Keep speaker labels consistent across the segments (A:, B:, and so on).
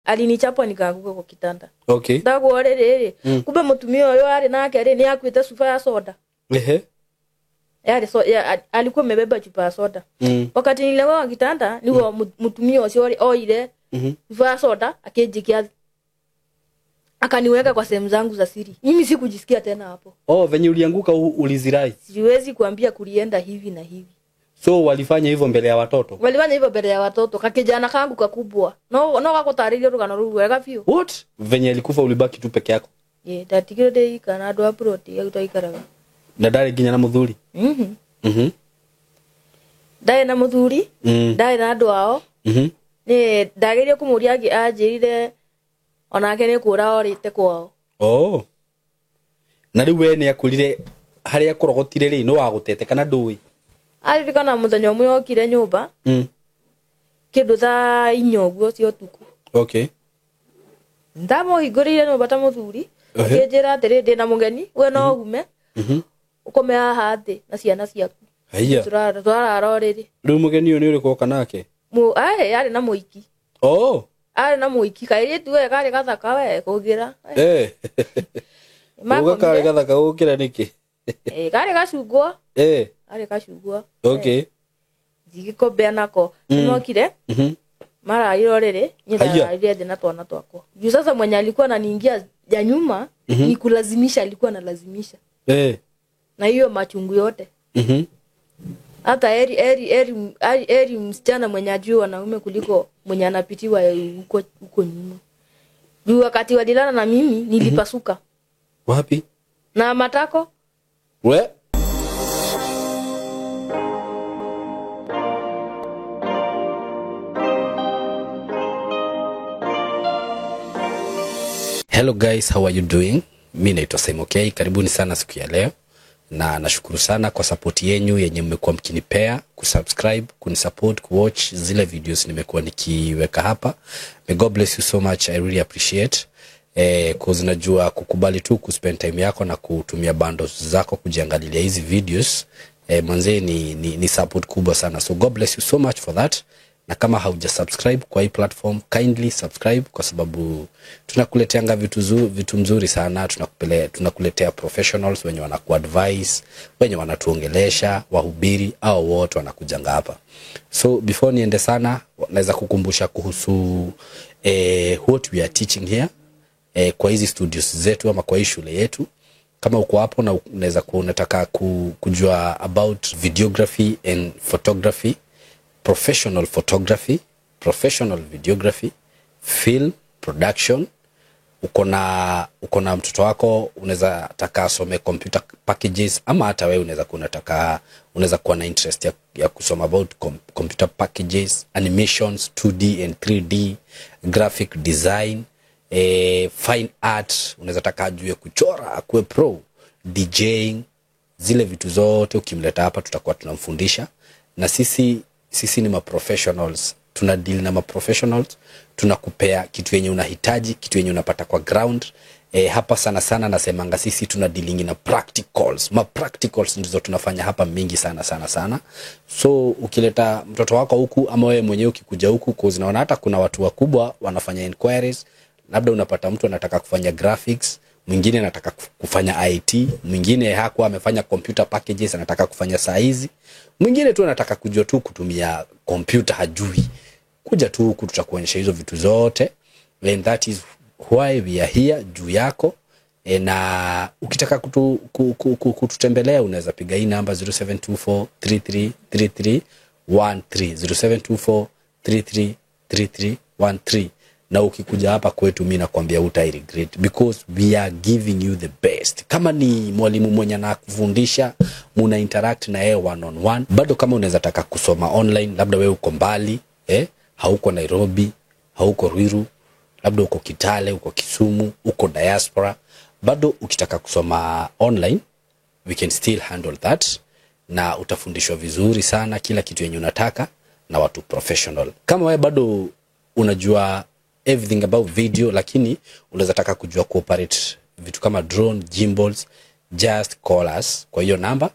A: Alinichapa nikaanguka kwa kitanda.
B: Okay.
A: Ndagwo rĩrĩ rĩ, kumbe mũtumia ũyũ arĩ nake rĩ nĩ akuĩte cuba ya soda.
B: Ehe.
A: Yarĩ alikuwa amebeba chupa ya soda. Wakati nilianguka kwa kitanda niguo mũtumia ũcio oire chupa ya soda akĩnjikia, akaniweka kwa sehemu zangu za siri. Mimi sikujisikia tena hapo.
B: Oh, venye ulianguka ulizirai.
A: Siwezi kuambia kulienda hivi na hivi.
B: So walifanya hivyo mbele ya watoto?
A: Walifanya hivyo mbele ya watoto. Kakijana kangu kakubwa. No, no gakũtarĩria rũgano rũu wega biũ.
B: What? Venye alikufa ulibaki tu peke yako?
A: Ye, ndatigire ndĩika na andũ a ploti ya twaikaraga.
B: Na ndarĩ nginya na mũthuri?
A: Mhm. Ndarĩ na mũthuri, ndarĩ na andũ ao. Nĩ ndageria kũmũria anjĩrire onake nĩ kũra orĩte kwao.
B: Oh. Na rĩu we nĩ akwĩrire harĩa akũrogotire rĩ, nĩ wagũtete kana ndũĩ?
A: Aririkana mũthenya ũmwe okire nyũmba, kĩndũ thaa inya ũguo cia ũtukũ.
B: Okay.
A: Ndamũhingũrĩire nyũmba ta mũthuri, akĩnjĩra atĩrĩ, ndĩna mũgeni, we no ume, ũkome haha thĩ na ciana ciaku.
B: Haiya.
A: Tũrarara ũrĩrĩ.
B: Rĩu mũgeni ũyũ nĩ ũrĩkũ oka nake?
A: Arĩ na mũiki.
B: Oh.
A: Arĩ na mũiki, kairĩtu we karĩ gathaka we kũngĩra.
B: Eh.
A: Makomire.
B: Uga karĩ gathaka gũkĩra nĩkĩ?
A: Karĩ gacungwa. Karĩ gacungwa.
B: Okay.
A: Ngĩgĩkombea nako. Nĩmokire. Mararire ũrĩrĩ, niĩ
B: Haiya.
A: ndararire thĩ na twana twakwa. Juu sasa mwenye alikuwa ananiingia ya nyuma, ni kulazimisha, alikuwa analazimisha. Na hiyo machungu yote. Hata heri msichana mwenye ajui wanaume kuliko mwenye anapitiwa huko nyuma. Juu wakati walilala na mimi nilipasuka.
B: Wapi?
A: Na matako.
B: We? Hello guys, how are you doing? Mi naitwa Simon K. Karibuni sana siku ya leo. Na nashukuru sana kwa support yenyu yenye mmekuwa mkinipea, kusubscribe, kunisupport, kuwatch zile videos nimekuwa nikiweka hapa. May God bless you so much. I really appreciate. Cause najua kukubali tu kuspend time yako na kutumia bundles zako kujiangalilia hizi videos. Manze ni support kubwa sana. So God bless you so much for that. Na kama hauja subscribe kwa hii platform, kindly subscribe kwa sababu tunakuleteanga vitu mzuri sana. Tunakuletea professionals wenye wanakuadvise, wenye wanatuongelesha, wahubiri au wote wanakujanga hapa. So before niende sana, naweza kukumbusha kuhusu what we are teaching here kwa hizi studios zetu ama kwa hii shule yetu. Kama uko hapo na unaweza kuwa unataka kujua about videography and photography, professional photography, professional videography, film production, uko na mtoto wako unaweza taka asome computer packages, ama hata wewe unaweza kuwa unataka, unaweza kuwa na interest ya kusoma about computer packages, animations, 2D and 3D, graphic design, fine art, unaweza taka ajue kuchora, akuwe pro, DJing, zile vitu zote ukimleta hapa tutakuwa tunamfundisha. Na sisi ni ma-professionals, tuna deal na ma-professionals, tunakupea kitu yenye unahitaji, kitu yenye unapata kwa ground. Hapa sana sana nasemanga sisi tuna dealing na practicals. Ma practicals ndizo tunafanya hapa mingi sana sana sana. So ukileta mtoto wako huku ama wewe mwenyewe ukikuja huku, cause naona hata kuna watu wakubwa wanafanya inquiries, labda unapata mtu anataka kufanya graphics, mwingine anataka kufanya IT, mwingine hakuwa amefanya computer packages anataka kufanya saa hizi, mwingine tu anataka kujua tu kutumia computer hajui. Kuja tu huku tutakuonyesha hizo vitu zote. And that is why we are here juu yako. Na ukitaka kututembelea unaweza piga hii namba zero seven two four three three three three one three, zero seven two four three three three three one three. Na ukikuja hapa kwetu mimi nakwambia hutai regret, because we are giving you the best. Kama ni mwalimu mwenye anakufundisha, muna interact na yeye one on one. Bado kama unaweza taka kusoma online, labda wewe uko mbali, hauko Nairobi, hauko Ruiru, labda uko Kitale, uko Kisumu, uko diaspora, bado ukitaka kusoma online we can still handle that, na utafundishwa vizuri sana kila kitu yenye unataka na watu professional. Kama wewe bado unajua everything about video, lakini unaweza taka kujua kuoperate vitu kama drone, gimbals, just call us kwa hiyo namba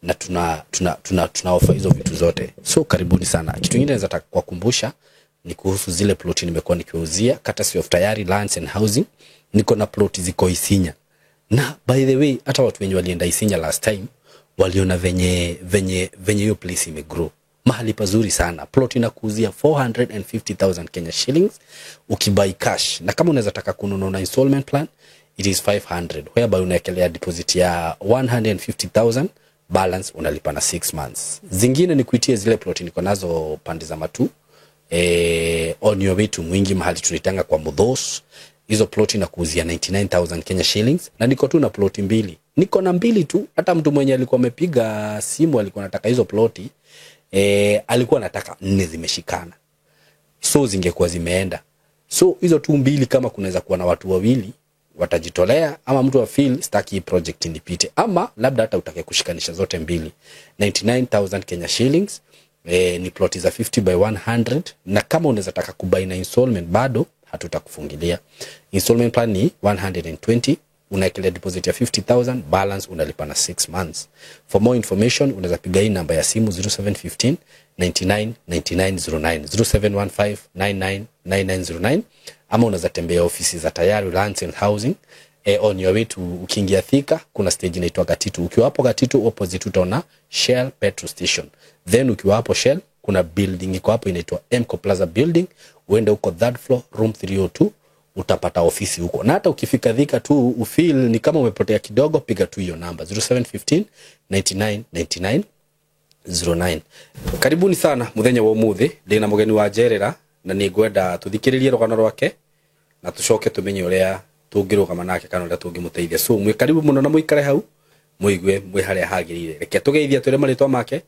B: na tuna offer hizo vitu zote. So karibuni sana. Kitu kingine naweza taka kuwakumbusha, Ni kuhusu zile ploti nimekuwa nikiwauzia courtesy of Tayari Lands and Housing. Niko na ploti ziko Isinya, na by the way, hata watu wenye walienda Isinya last time waliona venye hiyo place imegrow, mahali pazuri sana. Plot inakuuzia 450,000 Kenya shillings ukibuy cash, na kama unaweza taka kununua na installment plan, it is 500, whereby unaekelea deposit ya 150,000, balance unalipa na 6 months. Zingine ni kuitie zile plot niko nazo pande za Matu, on your way to Mwingi, mahali tunaitanga kwa Mudhos. Hizo ploti na kuuzia 99,000 Kenya shillings, na niko tu na ploti mbili, niko na mbili tu. Hata mtu mwenye alikuwa amepiga simu alikuwa anataka hizo ploti, alikuwa anataka nne zimeshikana, so zingekuwa zimeenda. So hizo tu mbili, kama kunaweza kuwa na watu wawili watajitolea, ama mtu afeel sitaki hii project nipite, ama labda hata utake kushikanisha zote mbili, 99,000 Kenya shillings. Ni ploti za 50 by 100, na kama unaweza taka kubuy na installment, bado hatutakufungilia. Installment plan ni 120, unaekelea deposit ya 50,000, balance unalipa na 6 months. For more information, unaweza piga hii namba ya simu, 0715 99 9909, 0715 99 9909, ama unaweza tembea ofisi za Tayari Lands and Housing, on your way to, ukiingia Thika kuna stage inaitwa Gatitu. Ukiwa hapo Gatitu, opposite utaona Shell petrol station, then ukiwa hapo Shell kuna building iko hapo inaitwa Mco Plaza building. Uende huko third floor, room 302, utapata ofisi huko. Na hata ukifika Thika tu ufeel ni kama umepotea kidogo, piga tu hiyo namba, 0715 99 99 09. Karibuni sana muthenya wa umuthi. Ndina mugeni wa njerera na nĩ ngwenda tuthikĩrĩrie rũgano rwake na tucoke tumenye ũrĩa tũngĩrũgama nake kana ũrĩa tũngĩmũteithia. So mwĩ karibu mũno na mũikare hau mũigue mwĩ harĩa hagĩrĩire. Reke tũgeithie twĩre marĩtwa make,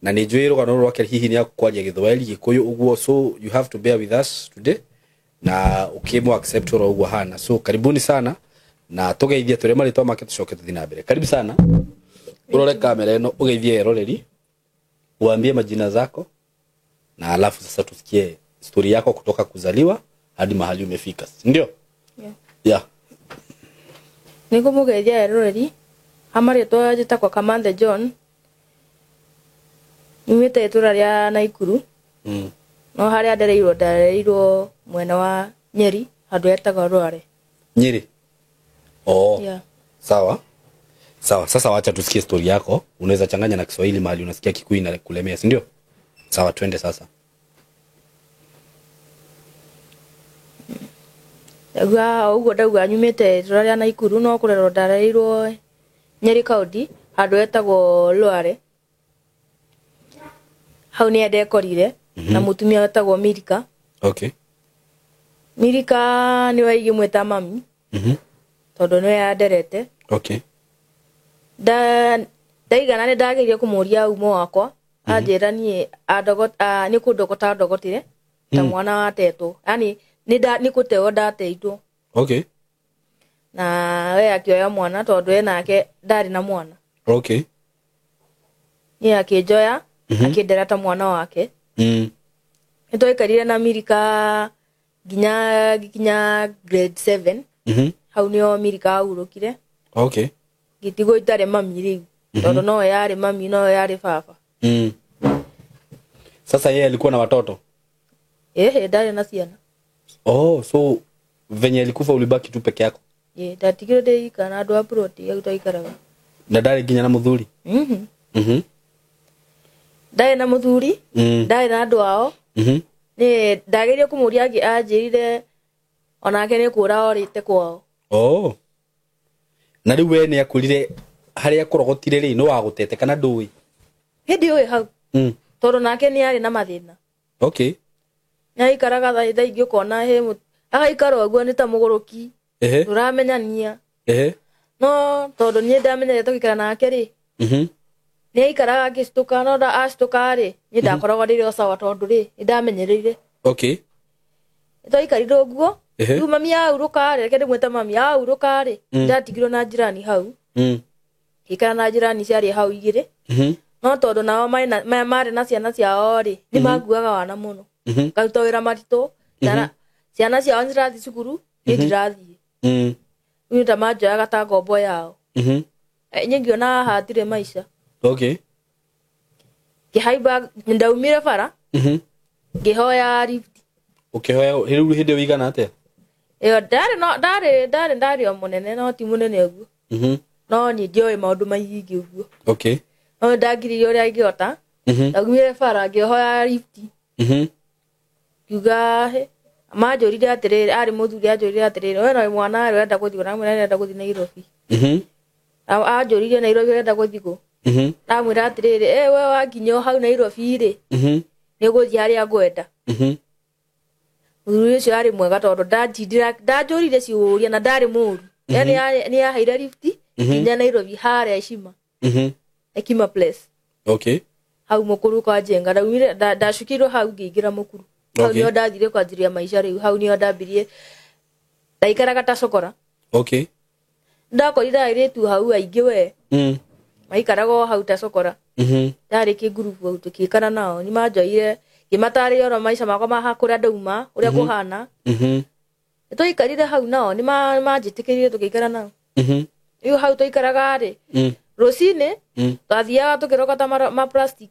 B: na nĩ njũĩ rũgano rũrũ rwake hihi nĩ akwaria Gĩthwaĩri, Gĩkũyũ ũguo, so you have to bear with us today na ũkĩmũ accept oro ũguo hana. So karibuni sana na tũgeithie twĩre marĩtwa make, tũcoke tũthiĩ na mbere. Karibu sana, ũrore kamera ĩno, ũgeithie eroreri, uambie majina zako, na alafu sasa tusikie story yako kutoka kuzaliwa hadi mahali umefika, si ndio?
A: Yeah.
B: Yeah.
A: Nĩngũmũgeithia eroreri. Amarĩtwa njĩtagwo Kamanthe John, nyumĩte itũra rĩa Naikuru. No harĩa ndereirwo, ndereirwo mwena wa Nyeri, handũ hetagwo Rware.
B: Nyeri, oh.
A: Yeah.
B: Sawa sawa, sasa wacha tusikie story yako. Unaweza changanya na Kiswahili mahali unasikia Kikuyu na kulemea, si ndio? Sawa, twende sasa.
A: Ndauga ũguo, ndauga nyumĩte itũra rĩa Naikuru, no kũrerwo ndarereirwo Nyeri County, handũ hetagwo Rware. Hau nĩ ndekorire na mũtumia wetagwo Milika. Milika nĩwe ingĩmwĩta mami tondũ nĩwe yanderete. Ndaigana nĩ ndageria kũmũria umo wakwa, anjĩra niĩ nĩ kũndogota andogotire ta mwana watetwo, yani nĩ kũteo ndateitwo. Na we akĩoya mwana tondũ we nake ndarĩ na mwana. Niĩ akĩnjoya, akĩndera ta mwana wake. Nĩ twaikarire na Milika nginya nginya grade 7. Hau nĩo Milika ahurũkire. Ngĩtigwo itarĩ mami rĩu, tondũ nowe yarĩ mami, nowe yarĩ baba.
B: Sasa yeye alikuwa na watoto?
A: Ĩhĩ, ndarĩ na ciana.
B: Oh, so venye alikufa ulibaki tu peke yako?
A: Ĩ, ndatigire ndĩ ika na andũ a ploti hau twaikaraga.
B: Na ndarĩ nginya na mũthuri?
A: Mhm. Ndarĩ na mũthuri. Ndarĩ na andũ ao. Nĩ ndageria kũmũria, anjĩrire onake nĩ kũra orĩte kwao.
B: Oh, na rĩu we nĩ akwĩrire harĩa akũrogotire rĩ nĩ wagũtete kana ndũĩ?
A: Hĩndĩ ũĩ hau, tondũ nake nĩ arĩ na mathĩna. Nĩ aikaraga thaa ingĩ ũkona agaikara ũguo nĩ ta mũgũrũki. Tũramenyania. No tondũ niĩ ndamenyete tũgĩikara nake rĩ, nĩ aikaraga agĩcitũka, no acitũka rĩ, niĩ ndakoragwo ndĩrĩ o sawa tondũ rĩ, nĩ ndamenyereire. Twaikarire ũguo. Rĩu mami ahurũka rĩ, reke ndĩmwĩte mami, ahurũka rĩ, ndatigirwo na njirani hau. Ngĩikara na njirani ciarĩ hau igĩrĩ. No tondũ nao marĩ na ciana ciao rĩ, nĩ makuaga wana mũno. Ngaruta wĩra maritũ, ciana ciao nĩcirathiĩ cukuru, niĩ ndirathiĩ. Rĩu ta manjoyaga ta ngombo yao. Niĩ ngĩona haha hatirĩ maica. Ngĩhaimba, ndaumire bara, ngĩhoya lift.
B: Ũkĩhoya rĩu hĩndĩ ĩyo igana atĩa?
A: Ĩyo ndarĩ no ndarĩ ndarĩ ndarĩ o mũnene, no ti mũnene ũguo. No niĩ ndioĩ maũndũ maingĩ ũguo.
B: Okay.
A: No ndangiririe ũrĩa ingĩhota. Ndaumire bara ngĩhoya lift. Ngiuga hĩ, manjũrire atĩrĩrĩ, arĩ mũthuri anjũrire atĩrĩrĩ, we no mwana ũrenda gũthiĩ, na ndĩrenda gũthiĩ Nairobi. Anjũririe Nairobi ũrenda gũthiĩ kũ? Ndamwĩra atĩrĩrĩ, ĩ we wakinya o hau Nairobi rĩ, nĩ ũgũthiĩ harĩa ngwenda. Mũthuri ũcio arĩ mwega tondũ ndanjindĩra, ndanjũrire ciũria na ndarĩ mũru. Yani nĩ aheire lift nginya Nairobi harĩa Heshima. Hekima Place.
B: Okay.
A: Hau Mukuru kwa Njenga. Ndaumire, ndacukirwo hau ngĩingĩra Mukuru. Hau nĩho ndathire kwanjĩrĩria maica rĩu. Hau nĩho ndambirie. Ndaikaraga ta cokora.
B: Okay.
A: Ndakorire airĩtu hau aingĩ we. Maikaraga o hau ta cokora. Ndarĩ kĩngurubu hau tũkĩikara nao. Nĩ manjoire, ngĩmatarĩria ũrĩa maica makwa ma kũrĩa ndauma, ũrĩa kũhana. Nĩ twaikarire hau nao, nĩ manjĩtĩkĩrire tũgĩikara nao. Rĩu hau twaikaraga rĩ, rũcinĩ, twathiaga tũkĩrogota ma plastic.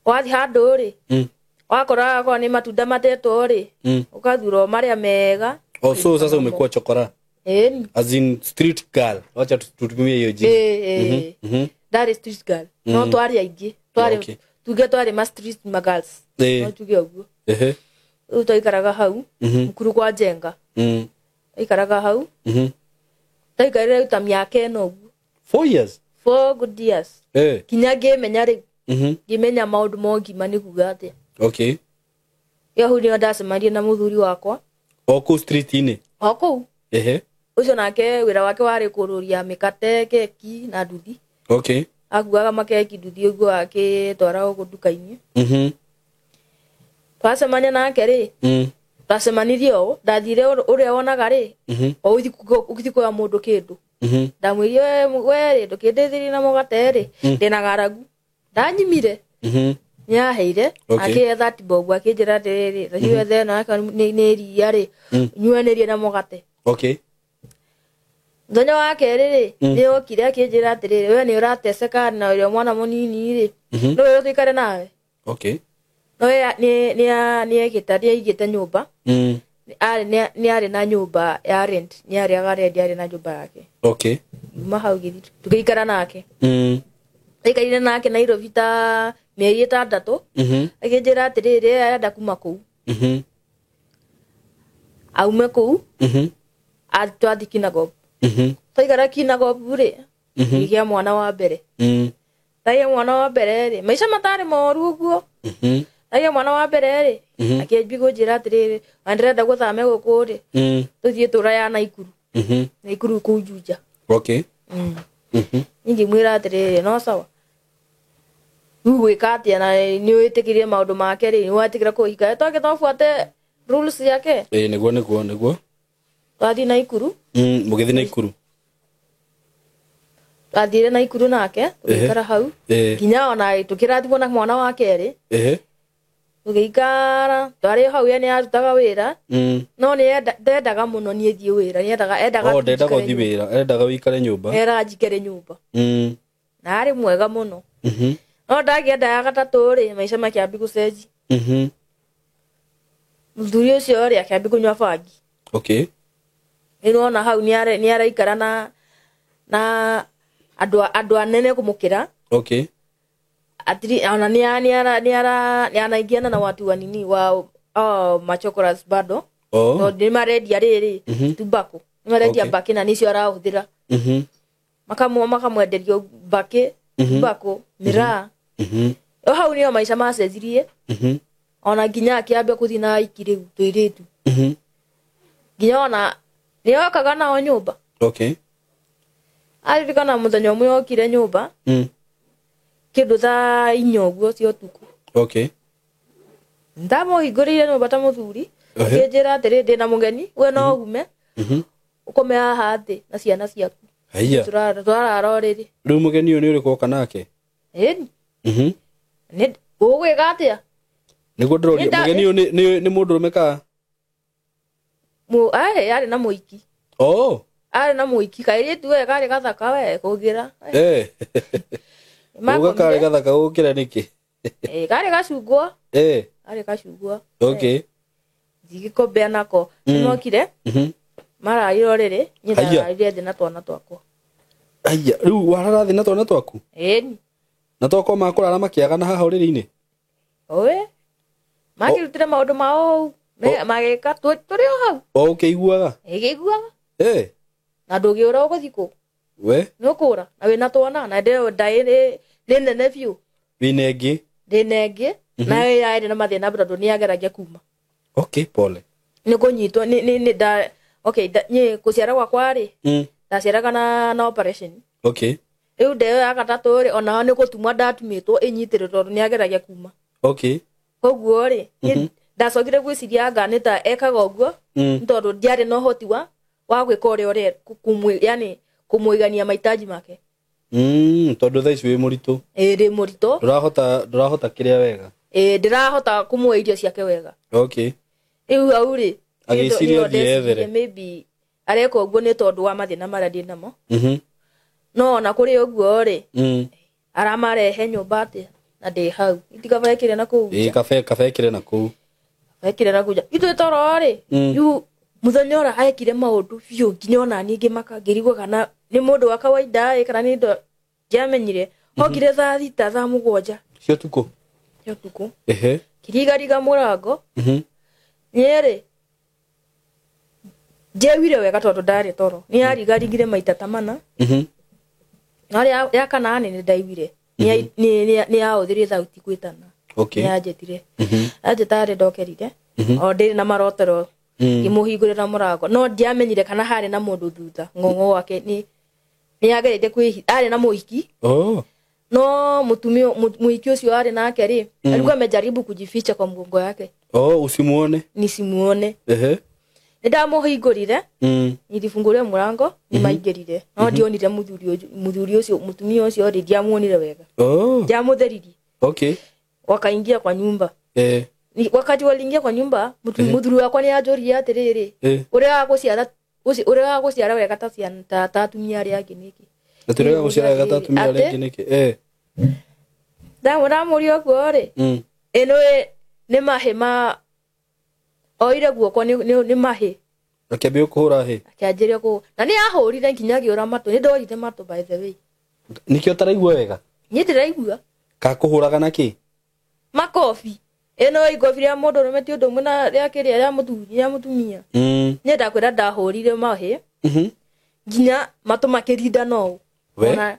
A: Wathiĩ handũ rĩ, wakora akorwo nĩ matunda matetwo rĩ, ũkathura o marĩa mega.
B: Oh, so sasa umekuwa chokora.
A: Ĩni.
B: As in street girl. Wacha tutumie hiyo jina.
A: Ĩ, ĩ. Ndarĩ street girl. No twarĩ aingĩ. Twarĩ, tuge twarĩ ma street ma girls. No tuge ũguo. Rĩu twaikaraga hau, Mukuru kwa Njenga. Twaikaraga hau. Twaikarire rĩu ta mĩaka ĩno ũguo.
B: 4 years?
A: 4 good years. Kinya ngĩmenya rĩu. Ngĩmenya maũndũ ma ũgima nĩ kuga atĩa.
B: Okay.
A: Ĩyo hau nĩho ndacemanirie na mũthuri wakwa.
B: O kũu street-inĩ?
A: O kũu. Ũcio nake wĩra wake warĩ kũrũria mĩkate, keki na nduthi.
B: Okay.
A: Akuaga makeki nduthi ũguo akĩtwara gũkũ nduka-inĩ. Twacemania nake rĩ, twacemanirie ũũ, ndathire ũrĩa wonaga rĩ, o ũthiĩ kuoya mũndũ kĩndũ. Ndamwĩrire, we rĩ, ndũkĩndeithĩrĩrie na mũgate rĩ, ndĩna ng'aragu. Ndanyimire. Nĩaheire, akĩhe thirty bob, akĩnjĩra atĩrĩrĩ, ta ciwethe ĩno yake nĩ iria rĩ, nyuanĩrie na mũgate.
B: Okay.
A: Mũthenya wa kerĩ rĩ, nĩokire akĩnjĩra atĩrĩrĩ, we nĩ ũrateceka na ũrĩa mwana mũnini rĩ, no wĩrwo tũikare nawe.
B: Okay.
A: No we nĩ aigĩte nyũmba. Nĩ arĩ na nyũmba ya rent, nĩ arĩaga rent, arĩ na nyũmba yake.
B: Okay.
A: Yuma hau gĩthiĩ, tũgĩikara nake. Tũikarire nake Nairobi ta mĩeri ĩtandatũ. Akĩnjĩra atĩrĩrĩ, arenda kuma kũu. Aume kũu, twathiĩ Kinangop. Twaikara Kinangop rĩ, ngĩgĩa mwana wa mbere. Ndagĩa mwana wa mbere rĩ, maica matarĩ moru ũguo. Ndagĩa mwana wa mbere rĩ, akĩambia kũnjĩra atĩrĩrĩ, na ndĩrenda gũthame gũkũ rĩ, tũthiĩ tũra ya Naikuru. Naikuru kũu Juja.
B: Okay.
A: Niĩ ngĩmwĩra atĩrĩrĩ, no sawa. Rĩu gwĩka atĩa na nĩ wĩtĩkĩrie maũndũ make rĩ, nĩ wetĩkĩra kũhika. Twake twabuate rules ciake.
B: Ĩĩ, nĩguo, nĩguo, nĩguo.
A: Twathiĩ Naikuru.
B: Mũgĩthiĩ Naikuru.
A: Twathire Naikuru nake, tũgĩikara hau. Nginya ona tũkĩrathimwo na mwana wa kerĩ. Tũgĩikara, twarĩ hau ye nĩ arutaga wĩra. No nĩ ndendaga mũno niĩ thiĩ wĩra, nĩ endaga
B: Oh, ndendaga
A: njikare
B: ũthiĩ
A: nyũmba.
B: wĩra, endaga ũikare nyũmba.
A: Endaga njikare nyũmba. Na arĩ mwega mũno. No ndagĩa nda ya gatatũ rĩ, maica makĩambia gũcenjia. Mũthuri ũcio rĩ, akĩambia kũnyua bangi.
B: Okay.
A: Nĩ wona hau nĩ araikara na andũ anene kũmũkĩra.
B: Okay.
A: Atiri, ona nĩ a-, nĩ ara-, nĩ ara-, nĩ anaingiana na watu wa nini, wa, oh, machokoras bado.
B: Oh.
A: Tondũ nĩ marendia rĩrĩ, tobacco. Nĩ marendia mbakĩ na nĩcio arahũthĩra. Makamwenderia mbakĩ, tobacco, mĩraa. O hau nĩho maica macenjirie. Ona nginya akĩambia kũthiĩ na aiki rĩu tũirĩtu. Nginya ona nĩ okaga nao nyũmba.
B: Okay.
A: Aririkana mũthenya ũmwe okire nyũmba. Kĩndũ thaa inya ũguo cia ũtukũ.
B: Okay.
A: Ndamũhingũrĩire nyũmba ta mũthuri. Akĩnjĩra atĩrĩ, ndĩna mũgeni, we no ume. Ũkome haha thĩ na ciana ciaku.
B: Haiya.
A: Tũrarara ũrĩrĩ.
B: Rĩu mũgeni ũyũ nĩ ũrĩkũ oka nake?
A: Ĩni. Nĩ ũgwĩka atĩa?
B: Nĩguo ndĩroria, mũgeni ũyũ nĩ mũndũrũme ka?
A: Arĩ na mũiki.
B: Oh.
A: Arĩ na mũiki, kairĩtu we karĩ gathaka we kũngĩra.
B: Uga karĩ gathaka gũkĩra nĩkĩ?
A: Karĩ gacungwa. Karĩ gacungwa.
B: Okay.
A: Ngĩgĩkombea nako. Nĩmokire. Mararire ũrĩrĩ, niĩ ndararire thĩ na twana twakwa.
B: Aya, rĩu warara thĩ na twana twaku?
A: Ĩni.
B: Na toko makũrara makĩagana haha ũrĩrĩ-inĩ?
A: Oe. Makĩrutĩra maũndũ mao hau. Magĩka tũrĩ o hau.
B: O ũkĩiguaga?
A: Ĩkĩiguaga. Na ndũngĩũra ũgũthiĩ kũ?
B: We?
A: Nĩ ũkũra na wĩna twana na ndĩrĩ nda nĩ nene biũ.
B: Wĩna ĩngĩ?
A: Ndĩna ĩngĩ na yarĩ na mathĩna tondũ nĩ yageragia kuma.
B: Okay, pole.
A: Nĩ kũnyitwo nĩ nda okay niĩ kũciara gwakwa rĩ ndaciaraga na operation.
B: Okay.
A: Rĩu nda ĩyo ya gatatũ rĩ onao nĩ gũtumwa ndatumĩtwo ĩnyitĩrĩrwo tondũ nĩ yageragia kuma.
B: Okay.
A: Koguo rĩ ndacokire gwĩciria anga nĩ ta ekaga ũguo nĩ tondũ ndiarĩ na ũhoti wa gwĩka ũrĩa ũrĩa yani kũmũigania mahitaji make.
B: Tondũ thaa ici wĩ mũritũ.
A: Ndĩ mũritũ.
B: Ndũrahota kĩrĩa wega.
A: Ndĩrahota kũmũhe irio ciake wega.
B: Okay.
A: Rĩu hau rĩ
B: agĩciria thiĩ ethere.
A: Maybe areka ũguo nĩ tondũ wa mathĩna marĩa ndĩ namo. No ona kũrĩ ũguo rĩ aramarehe nyũmba atĩa na ndĩ hau. Itikabekire na kũu.
B: Kabekire na kũu.
A: Bekire na kũu. Ithuĩ toro rĩ rĩu mũthenya ũrĩa aekire maũndũ biũ nginya ona niĩ ngĩmaka ngĩrigwo kana nĩ mũndũ wa kawaida kana nĩ ndo ndiamenyire. Okire thaa 6 thaa 7
B: cia ũtukũ.
A: Cia ũtukũ. Kĩrigariga mũrango. Niĩ rĩ ndiaiguire wega tondũ ndarĩ toro. Nĩ yarigarigire maita ta mana. No ya kana nĩ ndaiguire. Nĩ yahũthĩrire thauti gwĩtana.
B: Okay.
A: Nĩ yanjĩtire. Anjĩta rĩ ndokerire. O ndĩrĩ na marotero. Ngĩmũhingũrĩra mũrango. No ndiamenyire kana harĩ na mũndũ thutha. Ng'ong'o wake nĩ yageretie kwĩhi arĩ na mũhiki.
B: Oh.
A: No mũtumia mũhiki ũcio arĩ nake rĩ alikuwa amejaribu kujificha kwa mgongo yake.
B: Oh, usimuone.
A: Nisimuone. Nĩ ndamũhingũrire. Nilifungulia mũrango, nĩmaingĩrire. No ndionire mũthuri ũcio, mũtumia ũcio rĩ ndiamuonire wega.
B: Oh.
A: Ndiamũtheririe.
B: Okay.
A: Wakaingia kwa nyumba. Wakati waliingia kwa nyumba, mũthuri wakwa nĩ anjũririe atĩrĩrĩ, ũrĩa wa gũciara wega ta ciana ta atumia arĩa angĩ nĩkĩ?
B: Atĩ ũrĩa wa gũciara wega ta atumia arĩa angĩ nĩkĩ?
A: Ndamũria ũguo rĩ, ĩno nĩ mahĩ ma oire guoko nĩ mahĩ.
B: Akĩambia kũhũra hĩ?
A: Akĩanjĩrĩria kũhũra. Na nĩ ahũrire nginya ngĩũra matũ, nĩ ndorire matũ by the way.
B: Nĩkĩo ũtaraigua wega?
A: Niĩ ndĩraigua.
B: Ka kũhũraga na kĩ?
A: Makobi. Ĩno ikobi rĩa mũndũ ũrũme ti ũndũ ũmwe na rĩa kĩrĩa rĩa mũthuri, rĩa mũtumia. Niĩ ndakwĩra ndahũrire mahĩ. Nginya matũ makĩrinda no. Ona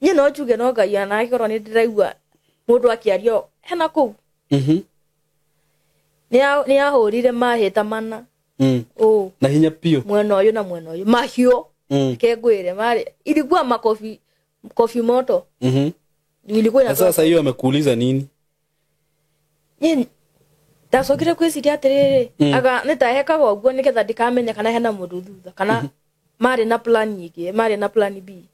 A: niĩ no njuge no Ngai ona angĩkorwo nĩ ndĩraigua mũndũ akĩaria hena kũu. Nĩ ahũrire mahĩ ta mana.
B: Na hinya biũ.
A: Mwena ũyũ na mwena ũyũ. Mahiũ. Reke ngwĩre, marĩ ilikuwa makofi, kofi moto. Ilikuwa inatoa.
B: Sasa hiyo amekuuliza nini?
A: Niĩ ndacokire gwĩciria atĩrĩrĩ, aga nĩ ta hekaga ũguo nĩgetha ndikamenya kana hena mũndũ thutha, kana marĩ na plan ĩngĩ, marĩ na plan B.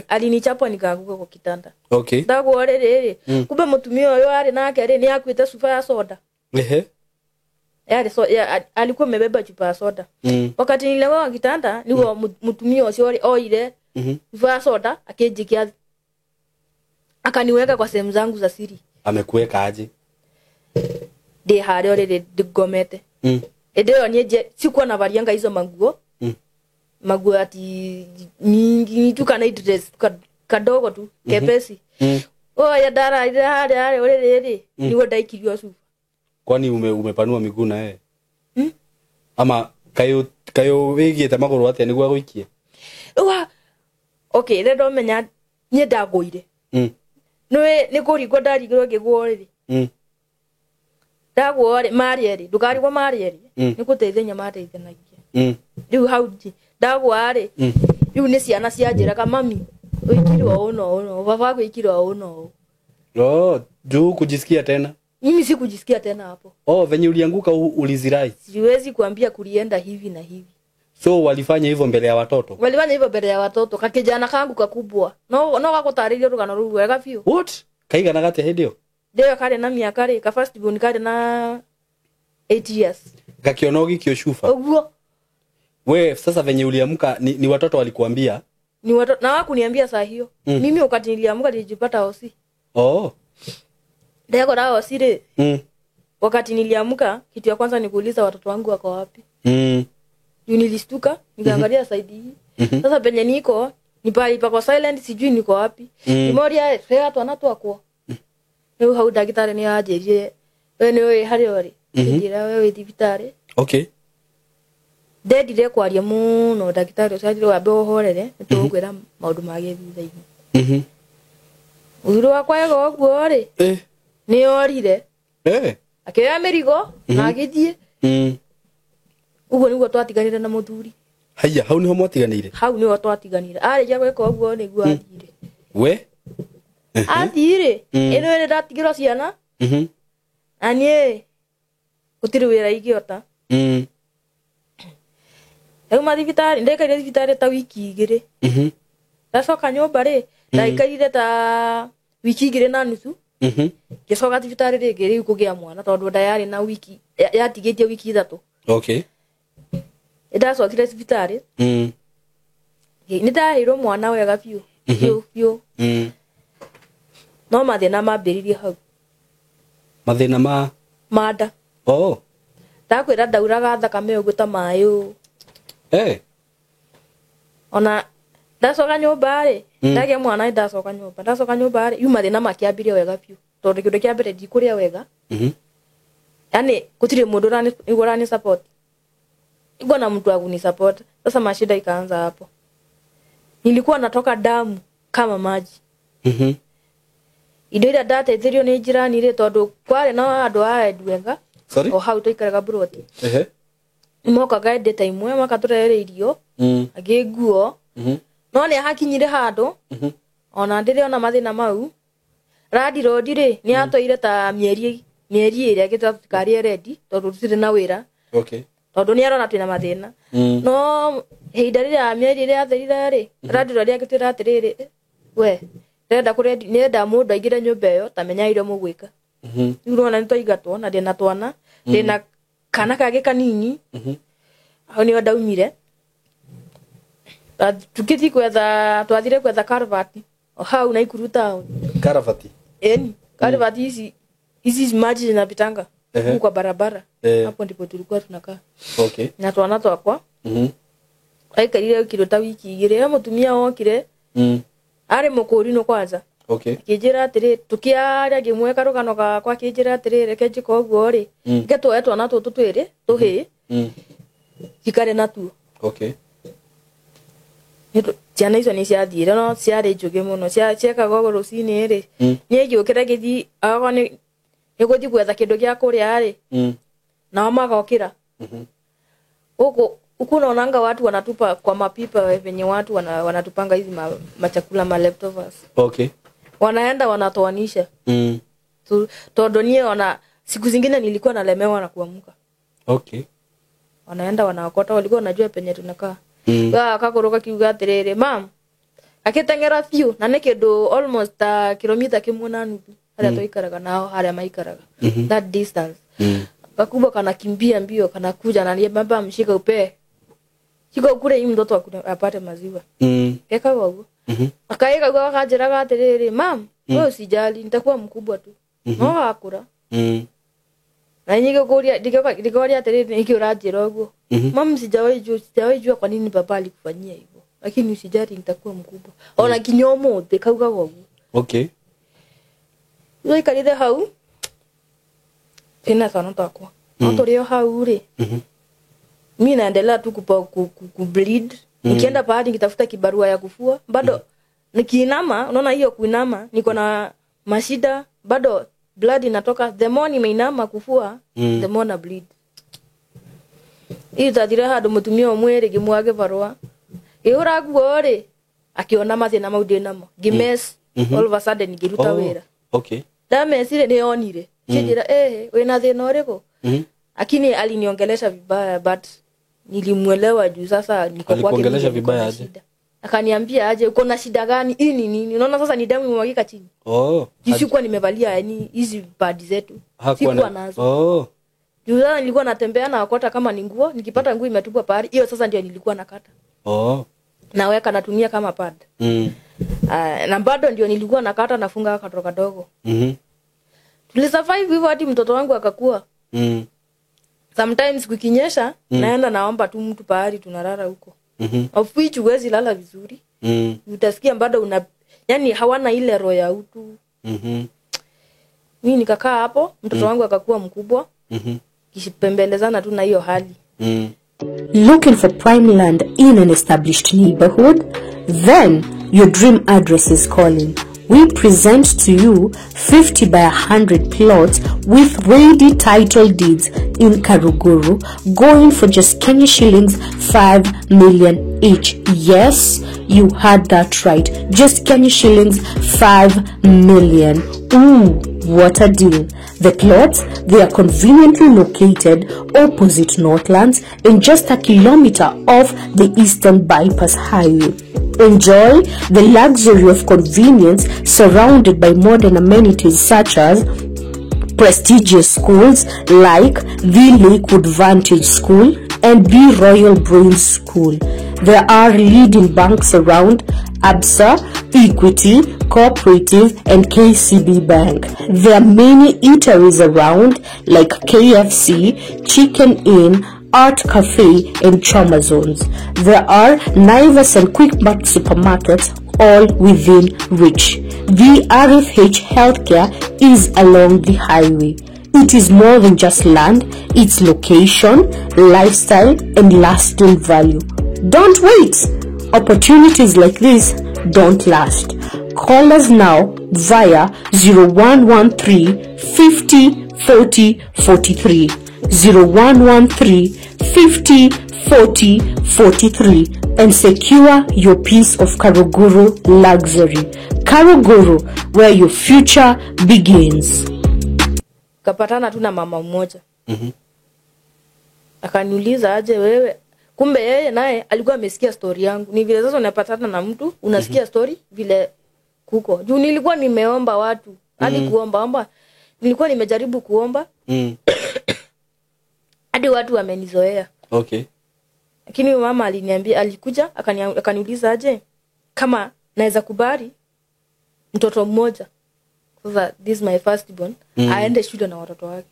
A: Alinichapa nikaanguka kwa kitanda.
B: Okay.
A: Ndagwo rĩrĩ rĩ, kumbe mũtumia ũyũ arĩ nake rĩ nĩ akuĩte cuba ya soda. Yale so, ya, alikuwa amebeba chupa ya soda. Wakati nilianguka kwa kitanda, niguo mũtumia ũcio oire cuba ya soda akĩnjikia, akaniweka kwa sehemu zangu za siri.
B: Amekuweka aje?
A: Ndĩ harĩa ũrĩrĩ ngomete. Hĩndĩ ĩyo niĩ sikuwa navalianga hizo manguo. Manguo ati mingi tu kana dress kadogo tu kepesi. Oya ndararire harĩa harĩa ũrĩrĩ rĩ, niguo ndaikirio cuba.
B: Kwani umepanua miguu na yeye? Ama kayo wĩgiĩte magũrũ atĩa nĩguo agũikie?
A: Wa, okay, rĩrĩa ndomenya niĩ ndagũire. Nĩũĩ nĩ kũringwo ndarigirwo ngĩgũa rĩ. Ndagũa rĩ, marĩ erĩ, ndũkarigwo marĩ erĩ. Nĩ gũteithania mateithanagia. Rĩu hau ndagũa rĩ, rĩu nĩ ciana cianjĩraga mami, ũikirwo ũũ na ũũ na ũũ, baba agwĩkirwo ũũ na ũũ.
B: Oh, juu kujisikia tena?
A: Mimi sikujisikia tena hapo.
B: Oh, venye ulianguka ulizirai.
A: Siwezi kuambia kulienda hivi na hivi.
B: So walifanya hivyo mbele ya watoto?
A: Walifanya hivyo mbele ya watoto. Kakijana kangu kakubwa. No, no gakũtarĩria rũgano rũu wega biũ.
B: What? Kaigana gatia hĩndĩ ĩyo?
A: Ndĩyo karĩ na mĩaka rĩ, ka first born karĩ na 8 years.
B: Gakiona ũgĩikio cuba?
A: Ũguo.
B: We sasa venye uliamka ni watoto walikuambia?
A: Ni watoto na wakuniambia saa hiyo. Mimi wakati niliamka nilijipata hosi.
B: Oh.
A: Ndekora hosi Wakati niliamka kitu ya kwanza ni kuuliza watoto wangu wako wapi. Nilistuka nikaangalia side hii. Sasa penye niko ni pale pako silent, sijui niko wapi. Nimoria rea twana twakwo. Ni hau ndagĩtarĩ nĩ anjĩrire we nĩ ũĩ harĩa ũrĩ. Njĩra we wĩ thibitarĩ.
B: Okay.
A: Ndendire kwaria mũno ndagĩtarĩ ũcio anjĩrire wambe ũhorere nĩ tũgũkwĩra maũndũ mangĩ thutha-inĩ. Mũthuri wakwa ega ũguo rĩ nĩ orire. Akĩoya mĩrigo na agĩthiĩ. Ũguo nĩguo twatiganire na mũthuri.
B: Haya, hau niho mwatiganire?
A: Hau niho twatiganire. Arĩkia gwĩka ũguo nĩguo athire.
B: We?
A: Athire. Ĩno ĩrĩ ndatigĩrwo ciana. Na niĩ gũtirĩ wĩra ingĩhota. Ndauma thibitarĩ, ndaikarire thibitarĩ ta wiki 2. Ndacoka nyũmba rĩ, ndaikarire ta wiki 2 na nuthu. Ngĩcoka thibitarĩ rĩngĩ rĩu kũgĩa mwana tondũ nda yarĩ na wiki yatigĩtie wiki 3.
B: Okay.
A: Ndacokire thibitarĩ. Nĩ ndaheirwo mwana wega biũ. Biũ biũ. No mathĩna mambĩrĩirie hau.
B: Mathĩna ma?
A: Ma nda.
B: Oh.
A: Ndakwĩra ndauraga thakame ũguo ta maĩ ũũ. Ona ndacoka nyũmba rĩ, ndagĩa mwana ndacoka nyũmba. Ndacoka nyũmba rĩ, yu mathĩna makĩambirie wega biũ. Tondũ kĩndũ kĩa mbere ndikũrĩa wega. Yaani gũtirĩ mũndũ ũrani support. Nilikuwa na mtu wa kunisupport. Sasa mashida ikaanza hapo. Nilikuwa natoka damu kama maji. Indo iria ndateithirio nĩ jirani rĩ, tondũ kwarĩ na andũ a Edwenga. O hau twaikaraga buroti. Nĩmokaga ĩndĩ ta imwe makatũrehera irio, angĩ nguo. No nĩ hakinyire handũ, ona ndĩrĩ ona mathĩna mau. Landlord rĩ, nĩ atwaire ta mĩeri ĩrĩa agĩtwĩra tũtikarĩe rendi tondũ tũtirĩ na wĩra.
B: Okay.
A: Tondũ nĩ arona twĩna mathĩna. No ihinda rĩrĩa mĩeri ĩrĩa yatherire rĩ, landlord agĩtwĩra atĩrĩrĩ, we ndĩrenda kũrendi, nĩrenda mũndũ aingĩre nyũmba ĩyo ta menya iria mũgwĩka. Rĩu ũrona nĩ twaingatwo na ndĩna twana, ndĩna kana kangĩ kanini. Hau nĩho ndaumire. Tũkĩthiĩ gwetha, twathire gwetha karabati o hau Naikuru town.
B: Karabati?
A: Eni, karabati hizi maji zinapitanga huko kwa barabara. Hapo ndipo tulikuwa tunakaa.
B: Okay.
A: Na twana twakwa. Aikarire kiro ta wiki 2 mũtumia okire. Arĩ mũkũrinũ kwanza.
B: Okay.
A: Akĩnjĩra atĩrĩ, tũkĩaria ngĩmweka rũgano gakwa, akĩnjĩra atĩrĩ, reke njĩke ũguo rĩ, reke tuoe twana tũtũ twĩrĩ tũhĩĩ, njikare natuo.
B: Okay.
A: Ciana icio nĩ ciathire no ciarĩ njũgĩ mũno, ciekaga ũguo rũcinĩ rĩ, niĩ ngĩũkĩra ngĩthiĩ, akorwo nĩ gũthiĩ gwetha kĩndũ gĩa kũrĩa rĩ, nao magokĩra. Huko unaonanga watu wanatupa kwa mapipa venye watu wanatupanga hizi machakula ma leftovers.
B: Okay.
A: Wanaenda wanatoanisha. Tondũ niĩ ona siku zingine nilikuwa nalemewa na kuamka.
B: Okay.
A: Wanaenda wanaokota, walikuwa wanajua penye tunakaa. Akakoroka kiuga atĩrĩrĩ, mam, akĩteng'era biũ na nĩ kĩndũ almost ta kilomita kĩmwe na nuthu harĩa twaikaraga nao harĩa maikaraga. That distance. Kakubwa kanakimbia mbio kanakuja na niambia baba mshika upe. Shika ukule hii mtoto apate maziwa. Keka ũguo. Akaika ũguo akanjĩraga atĩrĩrĩ, mam, wewe usijali, nitakuwa mkubwa tu. No akura. Na nyingi kuria ndikoria atĩrĩrĩ, nĩkĩ ũranjĩra ũguo? Mam, sijawahi jua kwa nini baba alikufanyia hivyo. Lakini usijali, nitakuwa mkubwa. Ona kinya ũmũthĩ kaugaga ũguo.
B: Okay.
A: Twaikarire hau tena twana twakwa. No tũrĩ o hau rĩ. Mimi naendelea tu ku bleed. Nikienda pahali nikitafuta kibarua ya kufua, bado nikiinama, unaona hiyo kuinama, niko na mashida, bado blood inatoka. The more nimeinama kufua, the more na bleed. Hiyo tathira handu mutumia ũmwe rĩ, ngĩmwage barua. Ngĩhũra nguo rĩ, akiona mathĩna mau ndĩ namo. Ngĩmess, all of a sudden ngĩruta wĩra.
B: Okay.
A: Ndamecire nĩ onire. Kĩnjĩra, wĩna thĩna ũrĩkũ? Lakini aliniongelesha vibaya, but nilimuelewa juu sasa niko kwake.
B: Alikuongelesha vibaya aje?
A: Akaniambia aje, uko na shida gani? Hii ni nini? Unaona sasa ni damu imemwagika chini. Sikuwa nimevalia yani hizi pad zetu. Sikuwa nazo. Juu sasa nilikuwa natembea na wakota kama ni nguo, nikipata nguo imetupwa pahali, hiyo sasa ndio nilikuwa nakata. Naweka natumia kama pad. Na bado ndio nilikuwa nakata nafunga kadogo kadogo. Tulisurvive hivyo hadi mtoto wangu akakua. Sometimes kukinyesha, naenda naomba tu mtu pahali tunalala huko. Of which huwezi lala vizuri. Utasikia bado una, yani hawana ile roho ya utu. Mimi nikakaa hapo, mtoto wangu akakuwa mkubwa. Kishipembelezana tu na hiyo hali.
C: Looking for prime land in an established neighborhood? Then your dream address is calling. We present to you 50 by 100 plots with ready title deeds in Karuguru, going for just Kenya shillings 5 million each. Yes, you heard that right. Just Kenya shillings 5 million. Ooh, what a deal. The plots, they are conveniently located opposite Northlands and just a kilometer off the Eastern Bypass Highway. Enjoy the luxury of convenience surrounded by modern amenities such as prestigious schools like the Lakewood Vantage School and the Royal Brains School. There are leading banks around: Absa, Equity, Cooperative and KCB Bank. There are many eateries around like KFC, Chicken Inn, Art Cafe and Choma Zones. There are Naivas and Quickmart supermarkets all within reach. The RFH Healthcare is along the highway. It is more than just land, it's location, lifestyle and lasting value. Don't wait! Opportunities like this don't last. Call us now via 0113 50 40 43, 0113 50 40 43 and secure your piece of Karuguru luxury. Karuguru, where your future begins.
A: Kapatana tu na mama mmoja. Akaniuliza aje wewe. Kumbe yeye naye alikuwa amesikia story yangu. Ni vile sasa unapatana na mtu, unasikia story vile kuko. Juu nilikuwa nimeomba watu, hadi kuomba omba. Nilikuwa nimejaribu kuomba. Hadi watu wamenizoea.
B: Okay.
A: Lakini mama aliniambia, alikuja akaniuliza aje kama naweza kubali mtoto mmoja. Sasa this is my first born, aende shule na watoto wake.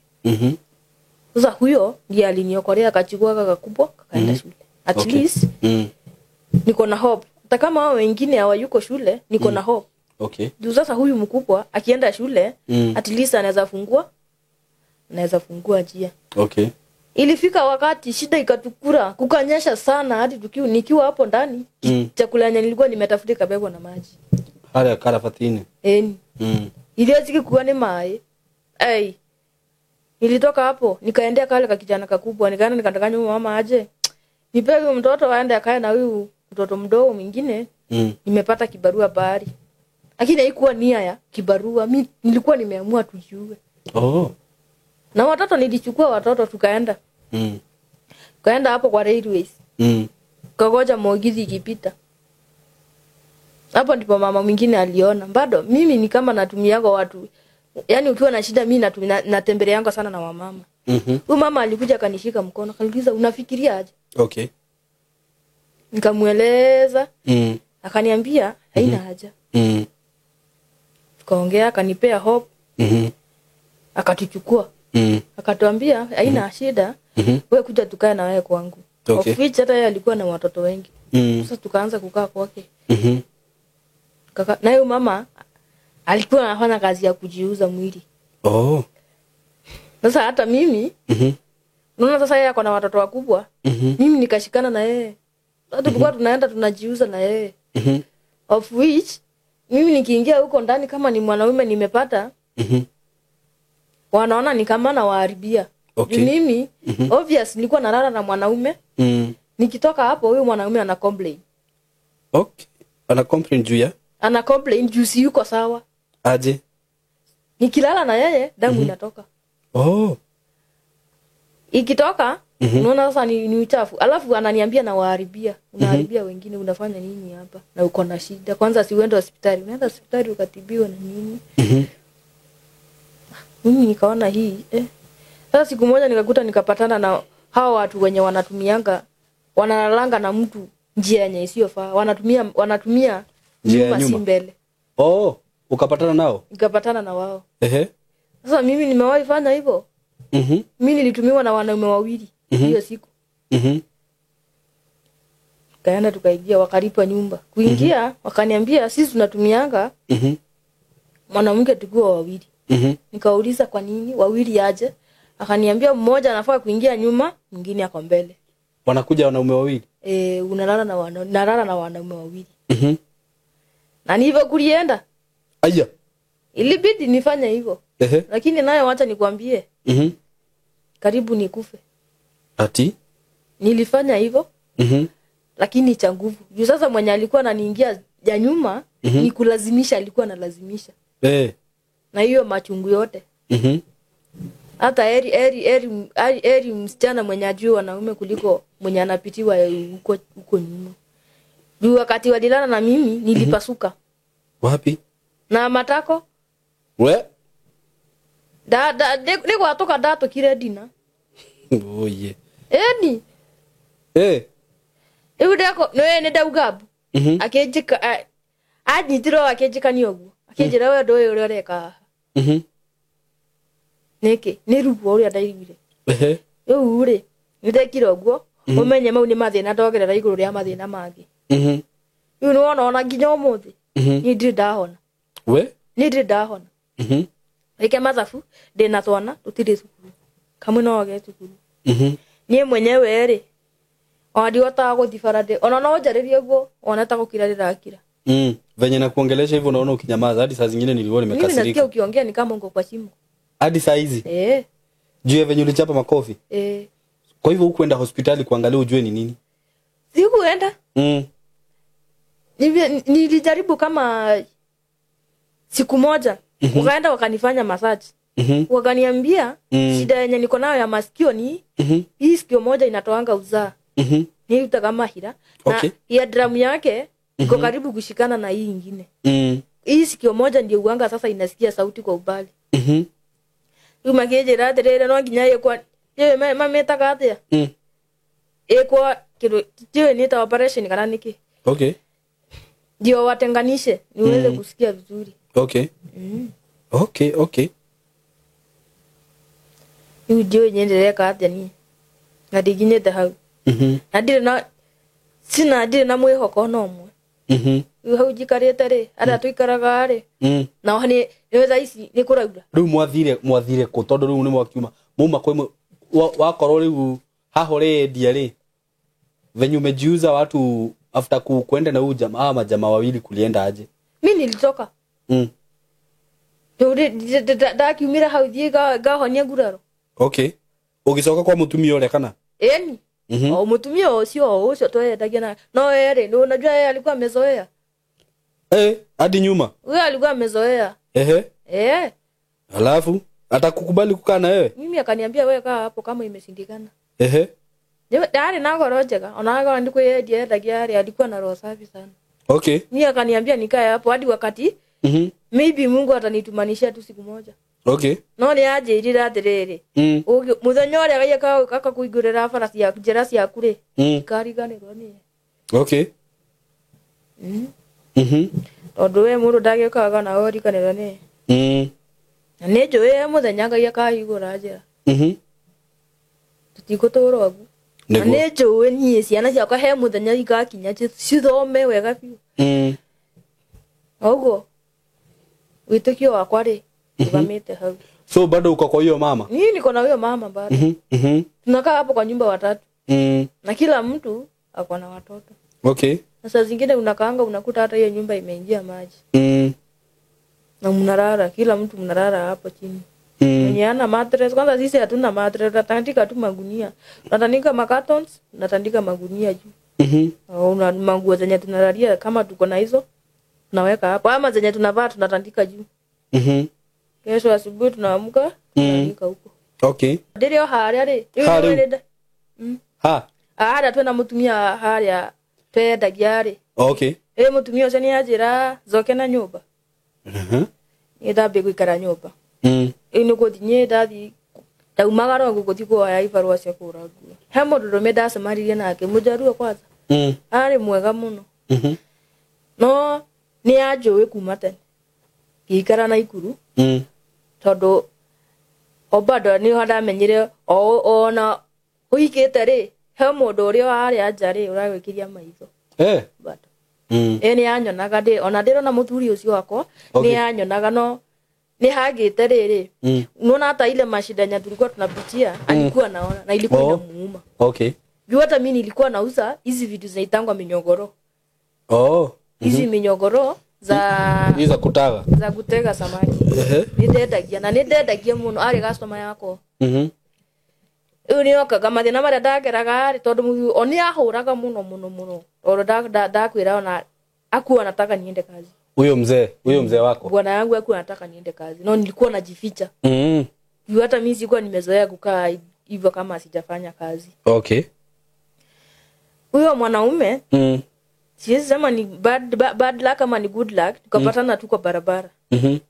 A: Sasa huyo ndiye aliniokolea, akachukua kaka kubwa akaenda shule. At least niko na hope. Hata kama hao wengine hawayuko shule, niko na hope.
B: Okay.
A: Juu sasa huyu mkubwa akienda shule, at least anaweza fungua njia.
B: Okay.
A: Ilifika wakati shida ikatukura, kukanyesha sana hadi nikiwa hapo ndani, chakula yenye nilikuwa nimetafuta ikabebwa na maji.
B: Haya karafatini.
A: Iliwezi kuwa ni mai. Ai. Nilitoka hapo, nikaendea kale ka kijana kakubwa, nikaenda nikandanganya mama aje. Nipewe mtoto aende akae na huyu mtoto mdogo mwingine. Nimepata kibarua bahari. Lakini haikuwa nia ya kibarua, mimi nilikuwa nimeamua tujue.
B: Oh.
A: Na watoto nilichukua watoto tukaenda. Tukaenda hapo kwa railways. Kagoja mugithi ikipita. Hapo ndipo mama mwingine aliona. Bado mimi ni kama natumiaga watu. Yaani ukiwa na shida mimi natembeleanga sana na wamama. Huyu mama alikuja akanishika mkono, akaniuliza unafikiria aje?
B: Okay.
A: Nikamueleza. Akaniambia haina haja. Tukaongea, akanipea hope. Akatuchukua. Akatuambia haina shida. Wewe kuja tukae na wewe kwangu.
B: Okay.
A: Of which hata yeye alikuwa na watoto wengi. Sasa tukaanza kukaa kwake. Kaka, na huyu mama alikuwa anafanya kazi ya kujiuza mwili.
B: Oh.
A: Sasa hata mimi, unaona sasa yeye ako na watoto wakubwa. Mimi nikashikana na yeye. Sasa tulikuwa tunaenda tunajiuza na yeye. Of which mimi nikiingia huko ndani kama ni mwanaume nimepata, wanaona ni kama nawaharibia.
B: Okay.
A: Mimi obvious nilikuwa nalala na mwanaume. Nikitoka hapo huyu mwanaume ana complain.
B: Okay. Ana complain juu ya?
A: Ana complain juu si yuko sawa.
B: Aje?
A: Nikilala na yeye damu inatoka.
B: Oh.
A: Ikitoka, unaona sasa ni uchafu. Alafu ananiambia nawaharibia. Unaharibia wengine, unafanya nini hapa? Na uko na shida. Kwanza si uende hospitali. Unaenda hospitali ukatibiwa na nini? Mimi nikaona hii, Sasa siku moja nikakuta nikapatana na hawa watu wenye wanatumianga, wanalalanga na mtu njia yenye isiyofaa. Wanatumia
B: njia
A: nyuma si mbele.
B: Oh, ukapatana nao?
A: Nikapatana na wao.
B: Ehe.
A: Sasa mimi nimewahi fanya hivyo. Mimi nilitumiwa na wanaume wawili hiyo siku. Kaenda tukaingia, wakalipa nyumba. Kuingia wakaniambia sisi tunatumianga mwanamke tukiwa wawili. Nikauliza kwa nini wawili aje? Akaniambia mmoja anafaa kuingia nyuma, mwingine ako mbele.
B: Wanakuja wanaume wawili?
A: Unalala na nalala na wanaume wawili. Na ndivyo kulienda.
B: Aya.
A: Ilibidi nifanye hivyo. Lakini nayo wacha nikwambie. Karibu nikufe.
B: Ati?
A: Nilifanya hivyo. Lakini cha nguvu. Juu sasa mwenye alikuwa ananiingia ya nyuma, ni kulazimisha, alikuwa analazimisha. Na hiyo machungu yote. Hata heri msichana mwenye ajui wanaume kuliko mwenye anapitiwa huko nyuma. Juu wakati walilala na mimi nilipasuka.
B: Wapi?
A: Na matako.
B: We?
A: Da niko atoka dato kile dina.
B: Oh yeah.
A: Eni. Iudako no ene daugabu. Akejika anyitiro akejika ni oguo. Akejira we ndo uria ureka. Niki ni ruo uria ndaiguire. Riu ri nindekire oguo umenye mau ni mathina ndogerera iguru ria mathina mangi. Riu ni wona ona nginya umuthi ni ndiri ndahona.
B: We?
A: Ni ndiri ndahona. Reke mathabu ndina twana tutiri cukuru. Kamwe no ge cukuru. Nie mwenyewe ri ona ndihotaga guthi bara ona no njaririe guo ona ta gukira ndirakira.
B: Venye na kuongelesha hivyo naona ukinyamaza hadi saa zingine niliona nimekasirika.
A: Mimi nasikia ukiongea ni kama uko kwa shimo.
B: Hadi saa hizi? Juu ya venye ulichapa makofi? Kwa hivyo hukuenda hospitali kuangalia ujue ni nini?
A: Sikuenda. Nilijaribu kama siku moja. Wakaenda wakanifanya massage. Wakaniambia shida yenye niko nayo ya masikio ni hii sikio moja inatoanga uzaa. Ni kama hira. Na ya drum yake iko karibu kushikana na hii nyingine. Hii sikio moja ndio uanga sasa inasikia sauti kwa ubali. Rĩu makĩnjĩra atĩrĩrĩ no nginya ĩkwa mamĩtaga atĩa? Ĩkwa kĩndũ ndiũĩ nĩ ta operation kana nĩkĩ.
B: Okay.
A: Ndio watenganishe niweze kusikia vizuri.
B: Okay. Okay, okay.
A: Rĩu ndiũĩ nyendereka atĩa niĩ. Na ndinginyĩte hau. Na ndirĩ na sina ndirĩ na mwĩhoko no ũmwe. Rĩu hau njikarĩte rĩ, arĩa tũikaraga rĩ. Na nĩ thaa ici nĩ kũraura.
B: Rĩu mwathire kũ tondũ rĩu nĩ mwakiuma. Muma kwĩ wakorwo rĩu haha ũrĩendia rĩ. Venye umejiuza watu after kuenda na huyu jamaa majamaa wawili kulienda aje?
A: Mimi nilitoka. Ndakiumira hau thiĩ ngahonia nguraro.
B: Okay. Ũgĩcoka kwa mũtumia ũrĩa kana?
A: Ĩni. O mũtumia ũcio twendagia na no erĩ, nĩ unajua yeye alikuwa amezoea.
B: Hadi nyuma.
A: Huyo alikuwa amezoea.
B: Alafu atakukubali kukaa na wewe?
A: Mimi akaniambia wewe kaa hapo kama imeshindikana. Ndari na ngoro njega, ona ngoro ndi kwiyendia endagia ari alikuwa na roho safi sana.
B: Okay.
A: Mimi akaniambia nikae hapo hadi wakati maybe Mungu atanitumanisha tu siku moja.
B: Okay.
A: No ni anjĩrire atĩrĩrĩ. Mũthenya ũrĩa Ngai akakũingũrĩra bara ciaku njĩra ciaku rĩ, ndikariganĩrwo nĩye.
B: Okay.
A: Tondũ we mũndũ ndagĩũkaga na ũriganĩrwo nĩye. Na nĩ njũĩ mũthenya Ngai akahingũra njĩra. Tũtigũtũra ũguo. Na nĩ njũĩ niĩ ciana ciakwa he mũthenya igakinya cithome wega biũ. Ũguo wĩtĩkio wakwa rĩ tugamite hau.
B: So bado uko kwa hiyo mama?
A: Mimi niko na huyo mama bado. Tunakaa hapo kwa nyumba watatu. Na kila mtu ako na watoto.
B: Okay.
A: Na saa zingine unakaanga unakuta hata hiyo nyumba imeingia maji. Na mnalala, kila mtu mnalala hapo chini. Mwenye ana mattress, kwanza sisi hatuna mattress, tunatandika tu magunia. Tunatandika macartons, tunatandika magunia juu. Una manguo zenye tunalalia kama tuko na hizo tunaweka hapo. Ama zenye tunavaa tunatandika juu. Kesho asubuhi tunaamka tunaandika huko.
B: Okay.
A: Ndirio haria ri.
B: Ha.
A: Haria twena mutumia haria twendagia ri.
B: Okay.
A: Mutumia ucio ni anjira njoke na nyumba. Ni ndambie guikara nyumba. Ni guthi ni ndathi ndaumagara ũguo gũthiĩ kuoya ibarũa cia kũgũra nguo. He mũndũrũme ndacemanirie nake mũjaruo kwanza. Arĩ mwega mũno. No nĩ anjũĩ kuma tene. Ngĩikara Naikuru. Tondũ O bado nĩ ho ndamenyire ona ũhikĩte rĩ, he mũndũ ũrĩa warĩa nja rĩ ũragwĩkĩria maitho. Bado. Ĩ nĩ yanyonaga ndĩ ona ndĩrona mũthuri ũcio wakwa nĩ yanyonaga no nĩ hagĩte rĩrĩ. Unaona hata ile mashida yenye tulikuwa tunapitia alikuwa naona na ilikuwa inamuuma. Juu hata mimi nilikuwa nauza hizi vitu zinaitangwa minyogoro. Hizi minyogoro za
B: hizi za kutaga.
A: Za kutega samaki. Ni ndendagia na ni ndendagia muno ari customer yakwa. Rĩu nĩokaga mathĩna marĩa ndageraga rĩ tondũ mũthuri o nĩahũraga mũno mũno mũno. Tondũ ndakwĩra ona akuwa anataka niende kazi.
B: Huyo mzee wako?
A: Bwana yangu akuwa anataka niende kazi. No nilikuwa najificha. Juu hata mimi sikuwa nimezoea kukaa hivyo kama sijafanya kazi. Huyo mwanaume siwezi sema ni bad luck ama ni good luck, tukapatana tu kwa barabara.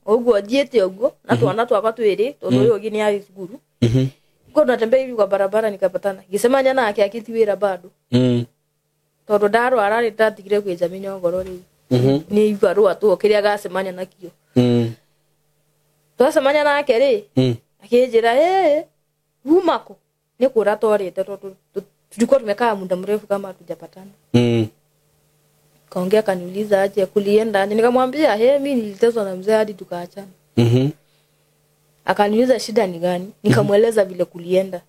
A: Oguo thiete oguo na twana twakwa twiri tondu uyu ungi ni ari cukuru. Kwa tunatembea hivi kwa barabara nikapatana. Ngisema nyana yake akiti wira bado. Tondu ndarwara ri ndatigire kwenja minyongoro riu. Ni ibarua tu kiria gacemania nakio. Twacemania nake ri akinjira uma ku ni kura twarite tondu tulikuwa tumekaa muda mrefu kama hatujapatana. Kaongea kaniuliza aje kulienda aje, nikamwambia mimi niliteswa na mzee hadi tukaachana. Akaniuliza shida ni gani, nikamweleza vile kulienda.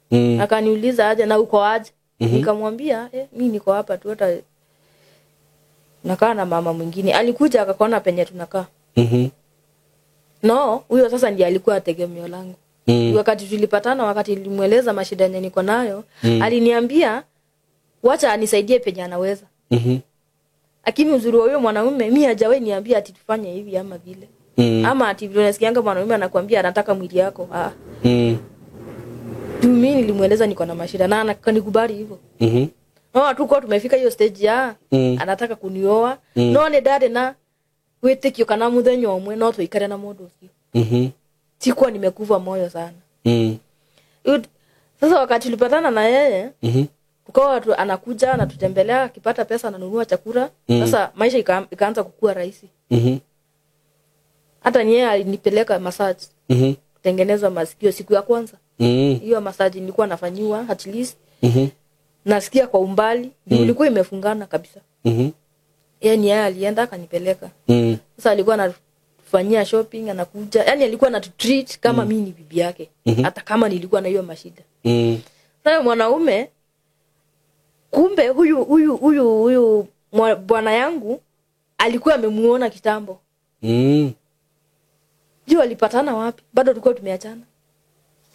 A: Akaniuliza aje na uko aje, nikamwambia mimi niko hapa tu hata nakaa na mama mwingine. Alikuja akaona penye tunakaa. No, huyo sasa ndiye alikuwa tegemeo langu. Wakati tulipatana, wakati nilimueleza mashida yenye niko nayo, aliniambia wacha anisaidie penye anaweza. Lakini uzuri wa huyo mwanaume mimi hajawahi niambia ati tufanye hivi ama vile. Ama ati vile unasikianga mwanaume anakuambia anataka mwili yako. Mimi nilimueleza niko na mashida na akanikubali hivyo. No hatukuwa tumefika hiyo stage ya anataka kunioa. No ni dade na witikio kana muthenya umwe no tuikare na mundu ucio. Sikuwa nimekufa moyo sana. Sasa wakati tulipatana na yeye, tukawa tu anakuja anatutembelea, akipata pesa ananunua chakula. Sasa maisha ikaanza kukua rahisi. Hata ni yeye alinipeleka massage. Kutengenezwa masikio siku ya kwanza. Hiyo massage nilikuwa nafanyiwa at least. Nasikia kwa umbali, ilikuwa imefungana kabisa. Yeye ni yeye alienda akanipeleka. Sasa alikuwa anafanyia shopping, anakuja. Yaani alikuwa anatutreat kama mimi ni bibi yake. Hata kama nilikuwa na hiyo mashida. Sasa mwanaume kumbe huyu bwana yangu alikuwa amemuona kitambo. Juu alipatana wapi? Bado tulikuwa tumeachana.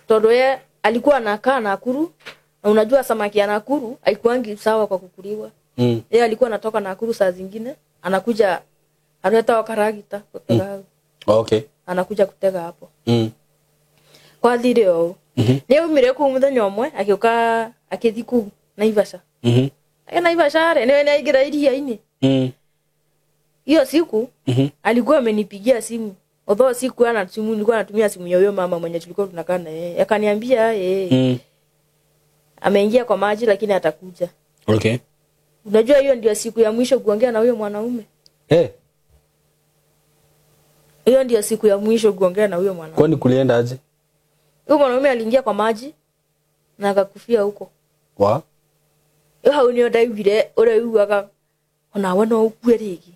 A: Todo yeye alikuwa anakaa Nakuru, na unajua samaki ya Nakuru haikuangi sawa kwa kukuliwa. Yeye alikuwa anatoka Nakuru saa zingine, anakuja analeta wakaragita kutega. Anakuja kutega hapo. Kwa dhire Leo mireku muthenya umwe akiuka akithiku Naivasha. Naivasha re ni aigira iria-ini. Hiyo siku alikuwa amenipigia simu. Although sikuwa na simu, nilikuwa natumia simu ya huyo mama mwenye tulikuwa tunakaa na yeye. Akaniambia ameingia kwa maji lakini atakuja. Unajua hiyo ndio siku ya mwisho kuongea na huyo mwanaume. Hiyo ndio siku ya mwisho kuongea na huyo mwanaume.
B: Kwani kulienda aje?
A: Huyo mwanaume aliingia kwa maji na akakufia huko.
B: Wa?
A: Hau nio ndaiguire ũraiguaga ona we no ũkue rĩngĩ.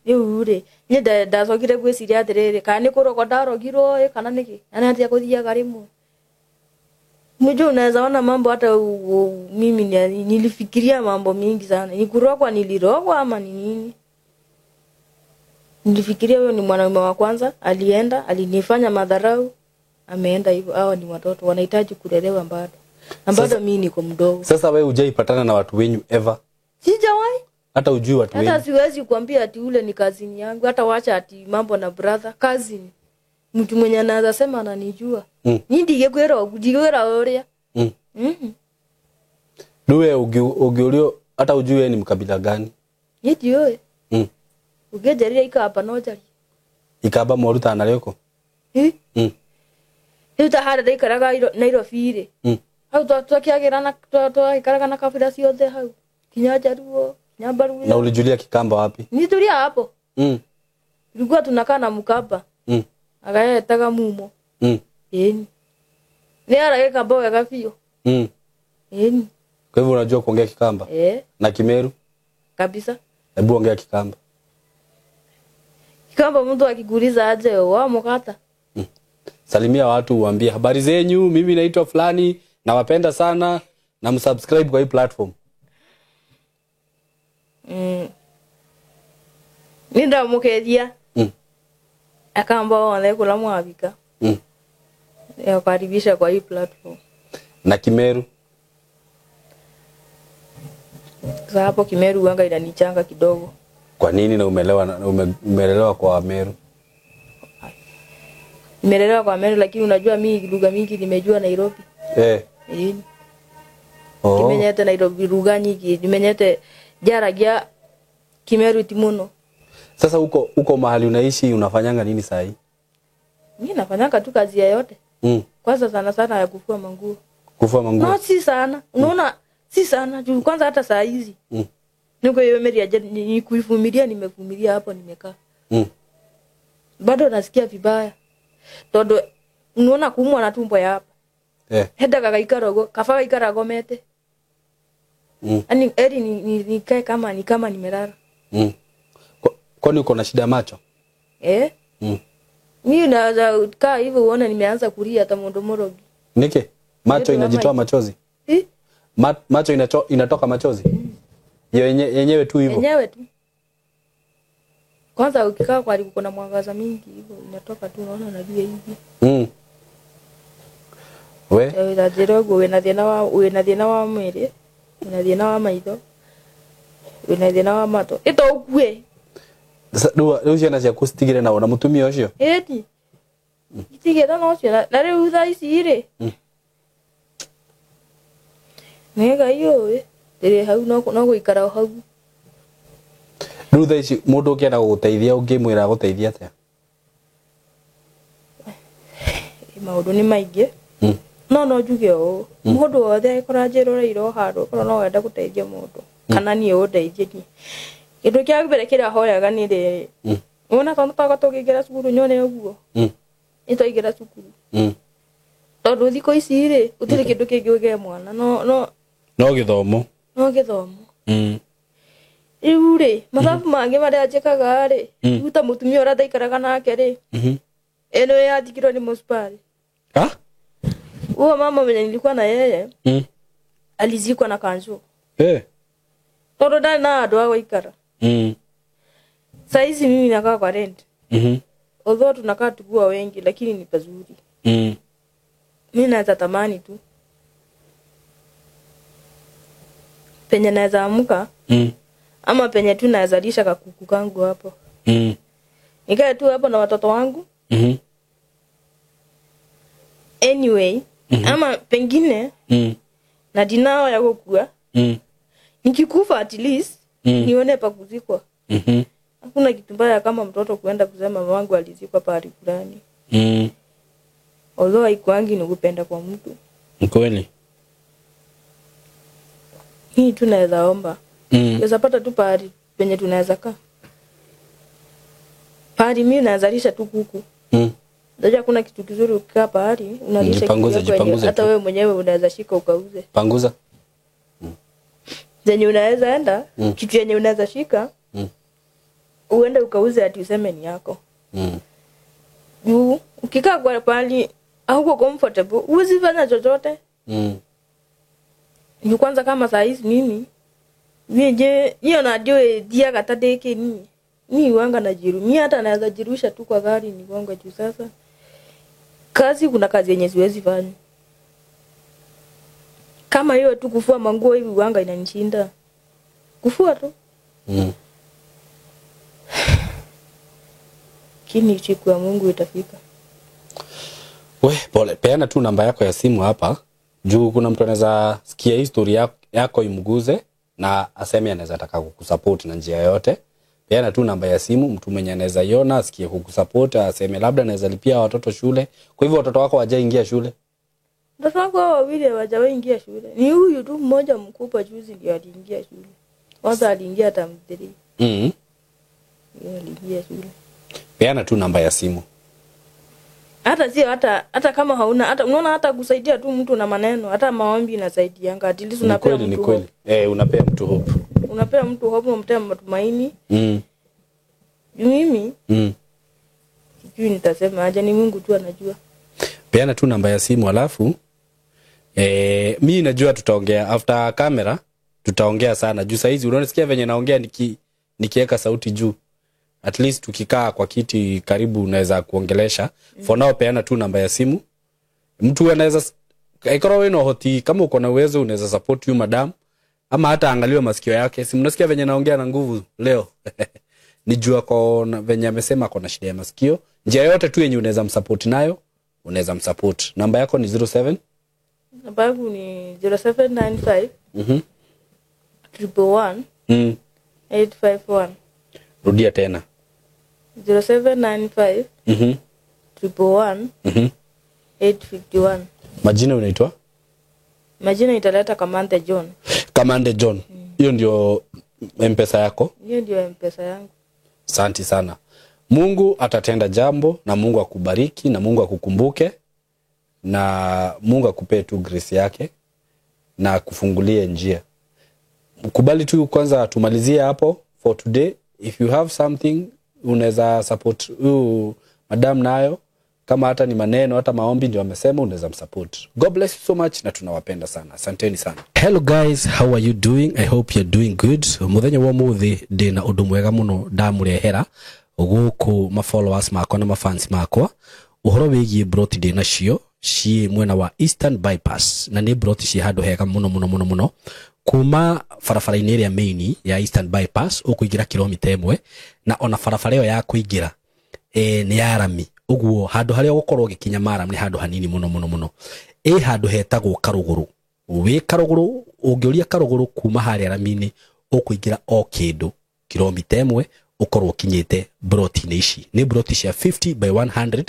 A: Rĩu rĩ niĩ ndacokire gwĩciria atĩrĩrĩ kana nĩ kũrogwo ndarogirwo ĩ kana nĩkĩ na nĩ atĩa gũthiaga rĩmwe. Mjua unaweza ona mambo hata mimi nilifikiria mambo mingi sana. Ni kurogwa nilirogwa ama ni nini? Nilifikiria huyo ni mwanaume wa kwanza, alienda, alinifanya madharau, ameenda hivyo. Hawa ni watoto wanahitaji kulelewa bado. Na bado mimi niko mdogo.
B: Sasa wewe hujaipatana na watu wenyu ever?
A: Sijawahi.
B: Hata hujui watu wenyu?
A: Hata siwezi kuambia ati ule ni cousin yangu, hata wacha ati mambo na brother, cousin. Mtu mwenye anaweza sema ananijua. Ni ndigĩkwĩra ndigĩkwĩra ũrĩa.
B: Duwe ugiulio hata ujue ni mkabila gani?
A: Ni ndiũĩ. Ũngĩnjarĩria Ikamba no njarie.
B: Ikamba mwarutana narĩo?
A: Rĩu ta harĩa ndaikaraga Nairobi rĩ. Hau twakĩagĩra twaikaraga na kabila ciothe hau. Kinya Jaluo, kinya Baluya.
B: Na ulijulia Kikamba wapi?
A: Nilitulia hapo. Tulikuwa tunakaa na Mkamba. Akaetaga Mumo. Yeni. Nĩ ara Gĩkamba wega biũ. Ĩni.
B: Kwa hivyo unajua kuongea Kikamba?
A: Eh.
B: Na Kimeru?
A: Kabisa.
B: Hebu ongea Kikamba.
A: Kikamba mtu akikuuliza aje wa mukata.
B: Salimia watu uambie habari zenyu, mimi naitwa fulani, nawapenda sana na msubscribe kwa hii platform.
A: Nindamukeria. Akamba wale kula mwabika. Ya kukaribisha kwa hii platform.
B: Na Kimeru?
A: Sasa hapo Kimeru wanga inanichanga kidogo.
B: Kwa nini na umelelewa kwa Meru?
A: Nimelelewa kwa Meru, lakini unajua mimi lugha mingi nimejua Nairobi.
B: Oh.
A: Kimenyete Nairobi lugha nyingi, nimenyete jaragia Kimeru timono.
B: Sasa huko mahali unaishi unafanyanga nini saa hii?
A: Mimi nafanyanga tu kazi yoyote. Kwanza sana sana ya kufua manguo.
B: Kufua manguo?
A: No, si sana. Unaona si sana juu kwanza hata saa hizi. Niko hiyo meri aje ni kuivumilia, nimevumilia hapo nimekaa. Bado nasikia vibaya. Todo unaona kuumwa na tumbo ya hapa. Heda kagaikara kafa gaikara gomete. Ani eri ni kae kama ni kama nimelala.
B: Kwani uko na shida macho?
A: Mimi naweza kaa hivyo uone nimeanza kulia hata mundu morogi.
B: Nike? Macho inajitoa machozi? Macho inatoka machozi? Yenyewe tu hivyo.
A: Yenyewe tu. Kwanza ukikaa kwa kuna mwangaza mingi hivyo inatoka tu unaona unajua hivi.
B: We?
A: Wena jirogo wena thina wa mwiri, wena thina wa maitho, wena thina wa mato. Ito ukue.
B: Sasa riu ciana ciaku citigire na mutumia ucio?
A: Ĩni. Itigire na ucio na riu thaa ici rĩ. Nĩ Ngai ũĩ. Ndĩrĩ hau no gũikara o hau.
B: Rĩu thaa ici mũndũ ũngĩenda gũgũteithia ũngĩmwĩra agũteithie atĩa?
A: Maũndũ nĩ maingĩ. No njuge ũũ. Mũndũ wothe angĩkorwo anjĩroreire o handũ okorwo no wende gũteithia mũndũ kana niĩ ũndeithie niĩ. Kĩndũ kĩa mbere kĩrĩa hoyaga nĩ rĩrĩ. Wona tondũ twakwa tũkĩingĩra cukuru nyone ũguo. Nĩ twaingĩra cukuru. Tondũ thikũ ici rĩ gũtirĩ kĩndũ kĩngĩ ũgĩe mwana no
B: gĩthomo.
A: No gĩthomo. Rĩu rĩ mathabu mangĩ marĩa njĩkaga rĩ rĩu ta mũtumia ũrĩa ndaikaraga nake rĩ ĩno yathikirwo nĩ mũcumarĩ. Huyo mama mwenye nilikuwa na yeye alizikwa na kanjo. Tondũ ndarĩ na andũ a gũikara. Saizi mimi nakaa kwa rent. Although tunakaa tukiwa wengi lakini ni pazuri. Mimi naweza tamani tu penye naweza amka ama penye tu naweza lisha kakuku kangu hapo. Nikae tu hapo na watoto wangu. Anyway, ama pengine na dinao ya kukua. Nikikufa at least nione pa kuzikwa. Hakuna kitu mbaya kama mtoto kuenda kusema mama wangu alizikwa pahali fulani. Although haikuangi ni kupenda kwa mtu.
B: Kweli.
A: Hii tunaweza omba. Tunaweza pata tu pahali penye tunaweza kaa. Pahali mimi naweza tu kuku. Unajua kuna kitu kizuri ukikaa pahali unalisha kitu hata wewe mwenyewe unaweza shika ukauze.
B: Panguza.
A: Zenye unaweza enda, kitu yenye unaweza shika. Uende ukauze ati useme ni yako. Ukikaa kwa pahali hauko comfortable, huwezi fanya chochote. Ni kwanza kama saa hizi mimi je hiyo na ndio dia katadeke ni ni wanga na jiru. Mimi hata naweza jirusha tu kwa gari ni wanga juu sasa. Kazi kuna kazi yenye siwezi fanya. Kama hiyo tu kufua manguo hivi wanga inanishinda. Kufua tu. Kini siku ya Mungu itafika.
B: We, pole, peana tu namba yako ya simu hapa. Juu kuna mtu anaweza sikia history yako imguze na aseme anaweza taka kukusupport na njia yote. Peana tu namba ya simu, mtu mwenye anaweza iona asikie kukusupport, aseme labda anaweza lipia watoto shule. Kwa hivyo watoto wako hawajaingia shule?
A: Watoto wangu wawili hawajaingia shule. Ni huyu tu mmoja mkubwa juzi ndio aliingia shule. Kwanza aliingia term 3. Yeye aliingia shule.
B: Peana tu namba ya simu.
A: Hata sio hata kama hauna, hata unaona, hata kusaidia tu mtu na maneno, hata maombi inasaidianga. At least
B: Ni
A: unapea
B: kweli, ni
A: mtu
B: kweli.
A: hope.
B: Eh, unapea mtu hope.
A: Unapea mtu hope, unampea matumaini. Mimi sijui nitasema aje, ni Mungu tu anajua.
B: Peana tu namba ya simu alafu mi najua tutaongea after camera, tutaongea sana juu saizi unasikia venye naongea nikiweka sauti juu. At least tukikaa kwa kiti karibu unaweza kuongelesha. For now peana tu namba ya simu. Mtu anaweza ikorwo wĩna ũhoti, kama uko na uwezo unaweza support you madam, ama hata angaliwe masikio yake. Si mnasikia venye naongea na nguvu leo? Ni juu ako na, venye amesema ako na shida ya masikio. Njia yote tu yenye unaweza msupport nayo, unaweza msupport. Namba yako ni 07?
A: Namba yangu ni 0795 111 851.
B: Rudia tena.
A: 0795 111 851.
B: Majina unaitwa?
A: Majina italeta Kamande John.
B: Kamande John. Hiyo ndio M-Pesa yako?
A: Hiyo ndio M-Pesa yangu.
B: Asante sana. Mungu atatenda jambo, na Mungu akubariki, na Mungu akukumbuke, na Mungu akupee tu grace yake na akufungulie njia. Kubali tu kwanza tumalizie hapo for today. If you have something unaweza support huyu madam nayo, kama hata ni maneno, hata maombi ndio amesema unaweza msupport. God bless you so much, na tunawapenda sana. Asanteni sana. Hello guys, how are you doing? I hope you're doing good. Muthenya wa muthi ndina undu mwega muno ndamurehera guku ma followers makwa na ma fans makwa uhoro wigie broti ndi nacio ci mwena wa Eastern Bypass, na ni broti ci handu hega muno muno muno muno kuma barabara-inĩ ĩrĩa main ya Eastern Bypass ũkũingĩra kilomita 1, na ona barabara ĩyo ya kũingĩra nĩ ya rami, ũguo handũ harĩa ũgũkorwo ũgĩkinya maram nĩ handũ hanini muno muno muno. Ĩ handũ hetagwo Karũgũrũ. Wĩ Karũgũrũ, ũngĩũria Karũgũrũ kuma harĩa rami-inĩ ũkũingĩra o kĩndũ kilomita 1 ũkorwo ũkinyĩte broti-inĩ ici. Nĩ broti cia 50 by 100,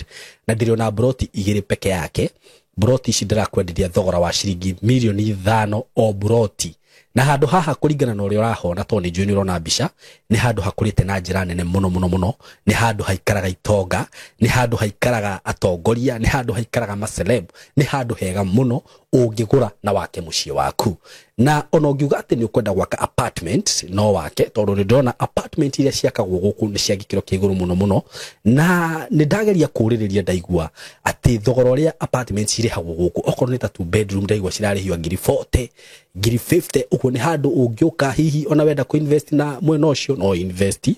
B: na ndĩrĩ broti igĩrĩ peke yake. Broti ici ndĩrakwenderia thogora wa ciringi milioni 5 o broti. Na handũ haha kũringana na ũrĩa ũrahona, tondũ nĩ njũĩ nĩ ũrona mbica, nĩ handũ hakũrĩte na njĩra nene mũno mũno mũno. Nĩ handũ haikaraga itonga, nĩ handũ haikaraga atongoria, nĩ handũ haikaraga maceleb, nĩ handũ hega mũno ũngĩgũra na wake mũciĩ waku. Na ona ũngiuga atĩ nĩ ũkwenda gwaka apartment, no wake, tondũ nĩ ndĩrona apartment iria ciakagwo gũkũ nĩ cia gĩkĩro kĩa igũrũ mũno mũno. Na nĩ ndageria kũũrĩrĩria ndaigua atĩ thogora ũrĩa apartment cirĩhagwo gũkũ, okorwo nĩ ta 2 bedroom ndaigua cirarĩhio ngiri 40, ngiri 50. Ũguo nĩ handũ ũngĩũka hihi ona wenda kũ-invest na mwena ũcio no invest.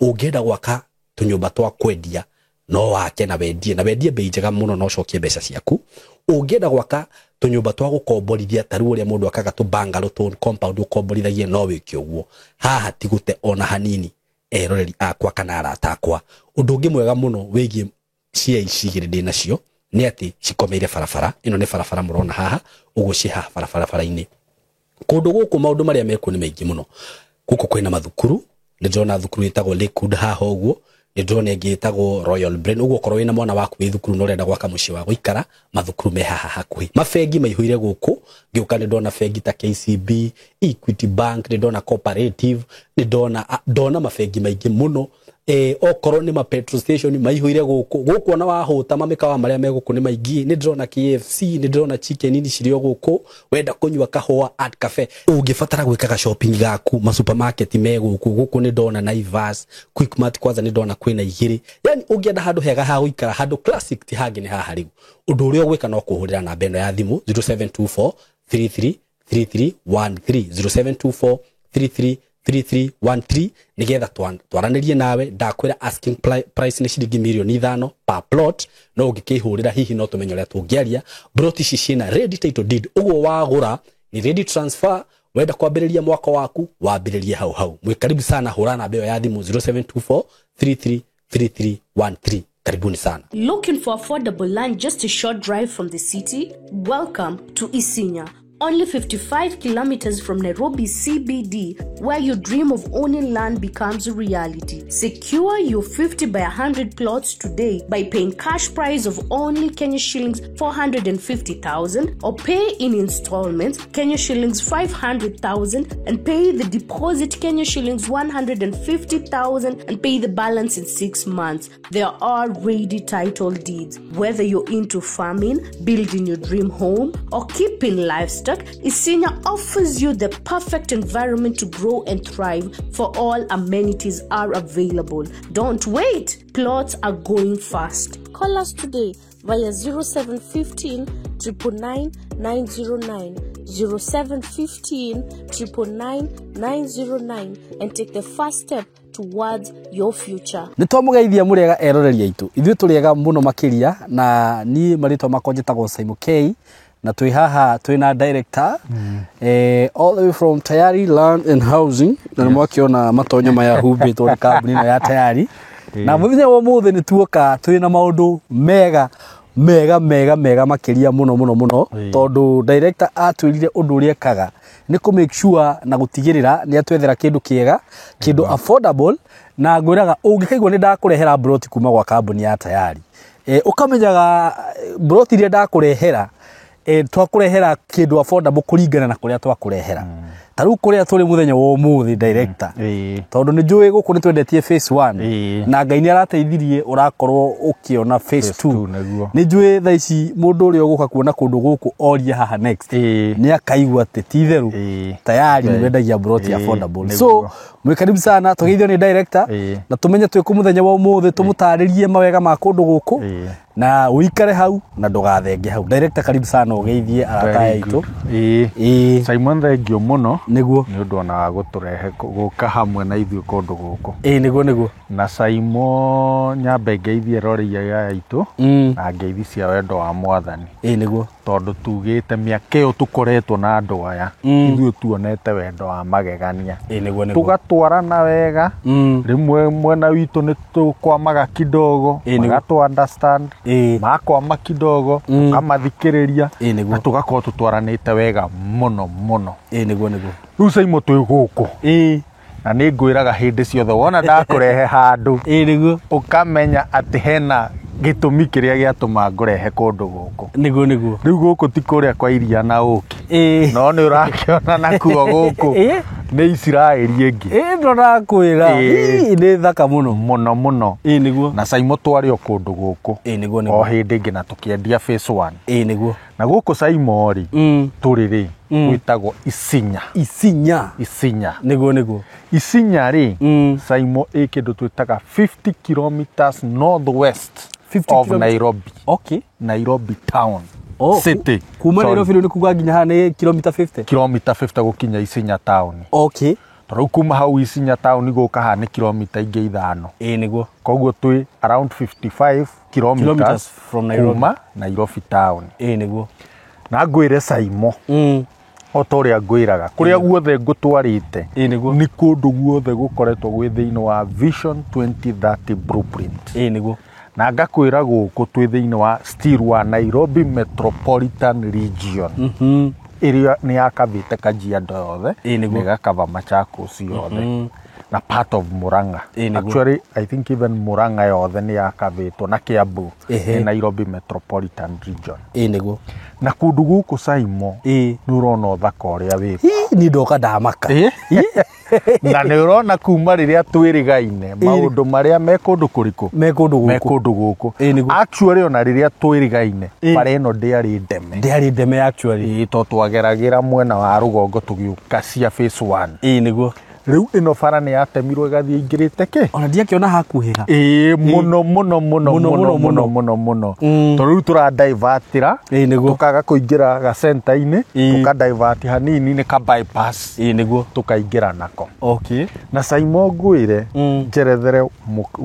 B: Ũngĩenda gwaka tũnyũmba twa kwendia no wake na wendie, na wendie bei njega mũno na ũcokie mbeca ciaku. Ũngĩenda gwaka tũnyũmba twa gũkomborithia ta rĩu ũrĩa mũndũ akaga tũ bungalow tũ compound ũkomborithagie, no wĩke ũguo. Haha ti gũte ona hanini eroreri akwa kana arata akwa. Ũndũ ũngĩ mwega mũno wĩgiĩ cia ici igĩrĩ ndĩ nacio nĩ atĩ cikomeire barabara. Ĩno nĩ barabara mũrona haha, ũguo ciĩ haha barabara-inĩ. Kũndũ gũkũ maũndũ marĩa mekuo nĩ maingĩ mũno. Gũkũ kwĩna mathukuru, nĩ ndĩrona thukuru ĩtagwo Lakewood haha ũguo, nĩ ndĩrona ĩngĩ ĩtagwo Royal Brain. Ũguo okorwo wĩna mwana waku wĩ thukuru na ũrenda gwaka mũciĩ wa gũikara, mathukuru me haha hakuhĩ. Mabengi maihũire gũkũ, ngĩũka nĩ ndona bengi ta KCB, Equity Bank, nĩ ndona Cooperative, nĩ ndona mabengi maingĩ mũno. Okorwo nĩ ma petrol station maihũire gũkũ. Gũkũ ona wahũta mamĩkawa marĩa me gũkũ nĩ maingĩ. Nĩ ndĩrona KFC, nĩ ndĩrona chicken ini cirĩ o gũkũ. Wenda kũnyua kahũa at cafe, ũngĩbatara gwĩkaga shopping gaku, ma supermarket me gũkũ. Gũkũ nĩ ndona Naivas, Quickmart kwanza nĩ ndona kwĩna igĩrĩ. Yani ũngĩenda handũ hega ha gũikara, handũ classic ti hangĩ nĩ haha rĩu. Ũndũ ũrĩa ũgwĩka no kũhũrĩra namba ĩno ya thimũ 0724 33 3313, 0724 33 3313, nigetha twaranĩrie nawe. Ndakwĩra asking price nĩ ciringi milioni 5 per plot, no ũngĩkĩhũrĩra hihi no tũmenye ũrĩa tũngĩaria. Plot ici ciĩna ready title deed, ũguo wagũra ni ready transfer. Wenda kwambĩrĩria mwaka waku wambĩrĩrie hau hau. Mwĩ karibu sana, hũra namba ĩyo ya thimũ 0724 33 3313. Karibuni sana.
C: Looking for affordable land just a short drive from the city? Welcome to Isinya. Only 55 kilometers from Nairobi CBD, where your dream of owning land becomes a reality. Secure your 50 by 100 plots today by paying cash price of only Kenya shillings 450,000 or pay in installments Kenya shillings 500,000 and pay the deposit Kenya shillings 150,000 and pay the balance in 6 months. There are ready title deeds. Whether you're into farming, building your dream home, or keeping livestock, Isinya offers you the perfect environment to grow and thrive, for all amenities are available. Don't wait. Plots are going fast. Call us today via 0715 999 909, 0715 999 909 and take the first step towards your future.
B: Nĩ twamũgeithia mũrĩega eroreri aitũ, ithuĩ tũrĩega mũno makĩria, na niĩ marĩtwa makwa njĩtagwo Simon K, na twĩ haha twĩ na director all the way from Tayari Land and Housing, na nĩ mwakĩona matonyo maya humbĩtwo nĩ kambuni ĩno ya Tayari. Na mũthenya wa ũmũthĩ nĩ tuoka twĩ na maũndũ mega mega mega mega makĩria mũno mũno mũno, tondũ director atwĩrire ũndũ ũrĩa ekaga nĩ kũ make sure na gũtigĩrĩra nĩ atwethera kĩndũ kĩega, kĩndũ affordable, na ngwĩraga ũngĩkaigua nĩ ndakũrehera broti kuma gwa kambuni ya Tayari, ũkamenyaga broti iria ndakũrehera, twakũrehera kĩndũ affordable kũringana na kũrĩa twakũrehera. Ta rĩu kũrĩa tũrĩ mũthenya wa ũmũthĩ director, tondũ nĩ njũĩ gũkũ nĩ twendetie phase 1, na Ngai nĩ arateithirie ũrakorwo ũkĩona phase 2. Nĩ njũĩ thaa ici mũndũ ũrĩa ũgũka kuona kũndũ gũkũ orie haha next, nĩ akaigua atĩ ti itherũ Tayari nĩ wendagia broti affordable. So mwĩ karibu sana, tũgeithio nĩ director, na tũmenye twĩ kũ mũthenya wa ũmũthĩ, tũmũtarĩrie mawega ma kũndũ gũkũ, na ũikare hau na ndũgathenge hau. Director, karibu sana, ũgeithie arata aitũ.
D: Simon, thengio mũno
B: Nĩguo.
D: nĩ ũndũ ona wa gũtũrehe gũka hamwe na ithuĩ kũndũ gũkũ.
B: Ĩĩ nĩguo nĩguo.
D: Na Simon, nyambe ngeithie eroreri aya aitũ na ngeithi cia wendo wa Mwathani.
B: Ĩĩ nĩguo.
D: Tondũ tugĩte mĩaka ĩyo tũkoretwo na andũ aya, ithuĩ tuonete wendo wa magegania.
B: Ĩĩ nĩguo nĩguo.
D: Tũgatwarana wega, rĩmwe mwena witũ nĩ tũkwamaga kidogo, magatũ understand, makwama kidogo, tũkamathikĩrĩria, na tũgakorwo tũtwaranĩte wega mũno mũno.
B: Ĩĩ nĩguo nĩguo.
D: Rĩu Simon twĩ gũkũ. Na nĩ ngwĩraga hĩndĩ ciothe wona ndakũrehe handũ,
B: Ĩĩ nĩguo.
D: ũkamenya atĩ hena gĩtũmi kĩrĩa gĩatũma ngũrehe kũndũ gũkũ.
B: Nĩguo nĩguo.
D: Rĩu gũkũ ti kũrĩa kwa iria na ũkĩ. No nĩ ũrakĩona nakuo gũkũ nĩ Isiraeli ĩngĩ.
B: Ĩĩ ndĩrakwĩra. Nĩ thaka mũno.
D: Mũno mũno.
B: Ĩĩ nĩguo.
D: Na Simon twarĩ o kũndũ gũkũ.
B: Ĩĩ nĩguo nĩguo.
D: O hĩndĩ ĩngĩ na tũkĩendia phase 1.
B: Ĩĩ nĩguo.
D: Na gũkũ Simon rĩ, tũrĩ rĩ, gwĩtagwo Isinya.
B: Isinya.
D: Isinya.
B: Nĩguo nĩguo.
D: Isinya rĩ, Simon ĩ kĩndũ twĩtaga 50 kilometers northwest of Nairobi.
B: Okay.
D: Nairobi town. City.
B: Kuma Nairobi rĩu nĩ kuga nginya haha nĩ kilomita 50.
D: Kilomita 50 gũkinya Isinya town.
B: Okay.
D: Tondũ kuma hau Isinya town gũka haha nĩ kilomita ingĩ 5.
B: Ĩĩ nĩguo.
D: Koguo twĩ around 55 kilometers
B: from Nairobi.
D: Kuma Nairobi town.
B: Ĩĩ nĩguo.
D: Na ngwĩre Simon, o ta ũrĩa ngwĩraga, kũrĩa guothe ngũtwarĩte nĩ kũndũ guothe gũkoretwo gwĩ thĩinĩ wa Vision 2030 blueprint.
B: Ĩĩ nĩguo.
D: Na ngakwĩra gũkũ twĩ thĩinĩ wa still wa Nairobi Metropolitan Region. Ĩrĩa nĩ yakavĩte Kajiado yothe,
B: Ĩĩ nĩguo.
D: na ĩgakava Machakos yothe, na part of Murang'a.
B: Ĩĩ nĩguo.
D: Actually, I think even Murang'a yothe nĩ yakavĩtwo na Kiambu
B: Ehe.
D: nĩ Nairobi Metropolitan Region.
B: Ĩĩ nĩguo.
D: Na kũndũ gũkũ Simon,
B: Ĩĩ.
D: nĩ ũrona ũthaka ũrĩa wĩ.
B: Niĩ ndoka ndamaka.
D: Na nĩ ũrona kuma rĩrĩa twĩrĩgaine maũndũ marĩa me kũndũ kũrĩkũ?
B: Me kũndũ
D: Me
B: gũkũ.
D: kũndũ gũkũ.
B: Ĩĩ nĩguo.
D: Actually ona rĩrĩa twĩrĩgaine bara ĩno ndĩarĩ ndeme.
B: Ndĩarĩ ndeme actually.
D: Ĩĩ, to twageragĩra mwena wa rũgongo tũgĩũka cia phase 1.
B: Ĩĩ nĩguo.
D: Rĩu ĩno bara nĩ yatemirwo ĩgathiĩ ĩingĩrĩte kĩ?
B: Ona ndiakĩona hakuhĩ ha.
D: Ĩĩ mũno mũno mũno
B: Mũno,
D: mũno
B: mũno,
D: mũno
B: mũno.
D: mũno mũno. Tondũ rĩu tũradivertĩra,
B: Ĩĩ nĩguo.
D: tũkaga kũingĩra gacenta-inĩ,
B: Ĩĩ.
D: tũkadivert hanini nĩ ka bypass,
B: Ĩĩ nĩguo.
D: tũkaingĩra nako.
B: Okay.
D: Na Simon ngwĩre njerethere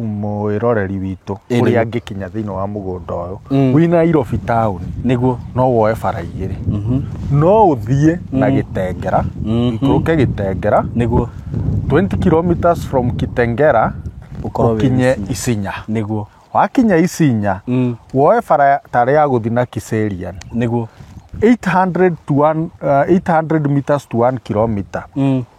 D: mwĩroreri witũ
B: Ĩĩ
D: ũrĩa
B: nĩguo.
D: angĩkinya thĩinĩ wa mũgũnda ũyũ. Wĩ Nairobi town,
B: Nĩguo.
D: no woe bara igĩrĩ. No ũthiĩ na Gĩtengera, ũikũrũke Gĩtengera,
B: Nĩguo.
D: 20 kilometers from Kitengera
B: Ũkorwo wĩ
D: ũkinye
B: Isinya.
D: Isinya.
B: Nĩguo.
D: Wakinya Isinya, woe bara tarĩ ya gũthiĩ na Kiserian,
B: Nĩguo.
D: 800 to 1, 800 meters to 1 kilometer,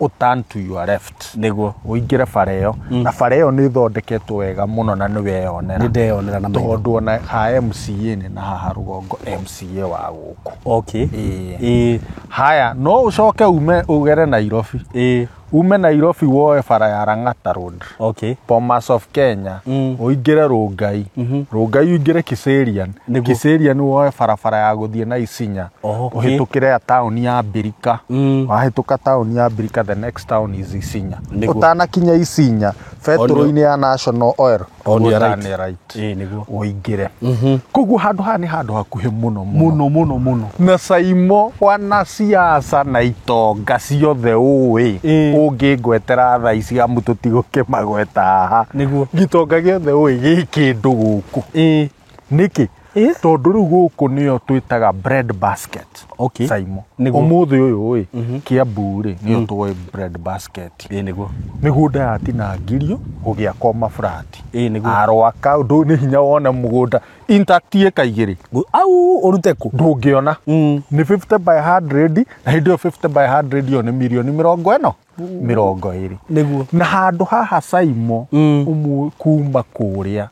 D: ũturn to your left,
B: Nĩguo.
D: Ũingĩre bara ĩyo, na bara ĩyo nĩ ĩthondeketwo wega mũno na nĩ weyonera.
B: Nĩ ndeyonera na maitho.
D: Tondũ ona ha MCA nĩ na haha rũgongo MCA wa gũkũ. Ĩĩ. Haya, no ũcoke ume ũgere Nairobi, ume Nairobi woe bara ya Lang'ata Road, Bomas of Kenya, ũingĩre Rongai, Rongai ũingĩre Kiserian. Kiserian woe barabara ya gũthiĩ na Isinya, ũhĩtũkĩre ya taũni ya Mbirika. Wahĩtũka taũni ya Mbirika, the next town is Isinya. Ũtanakinya Isinya, betũrũ-inĩ ya National Oil,
B: On your right.
D: ũtane right.
B: Ĩĩ, nĩguo.
D: Ũingĩre. Koguo handũ haha nĩ handũ hakuhĩ mũno mũno.
B: Mũno mũno mũno.
D: Na Saimo, wanasiasa na itonga ciothe ũĩ, ũngĩngwetera thaa ici, amu tũtigũkĩmagweta haha. Gĩtonga gĩothe ũĩ gĩ kĩndũ gũkũ. Nĩkĩ? Tondũ rĩu gũkũ nĩyo twĩtaga bread basket. Saimo, ũmũthĩ ũyũ ĩ, Kiambu rĩ, nĩyo tũĩ bread basket.
B: Ĩĩ, nĩguo.
D: Mĩgũnda yatinangirio gũgĩakwo maburati.
B: Ĩĩ, nĩguo.
D: Arwaka ndũ nĩ hinya wone mũgũnda intact ĩka igĩrĩ.
B: Au ũrute kũ?
D: Ndũngĩona. Nĩ 50 by 100, na hĩndĩ ĩyo 50 by 100 ĩyo nĩ mirioni mĩrongo ĩno 20. Na handũ haha Saimo, ũmũ kuma kũrĩa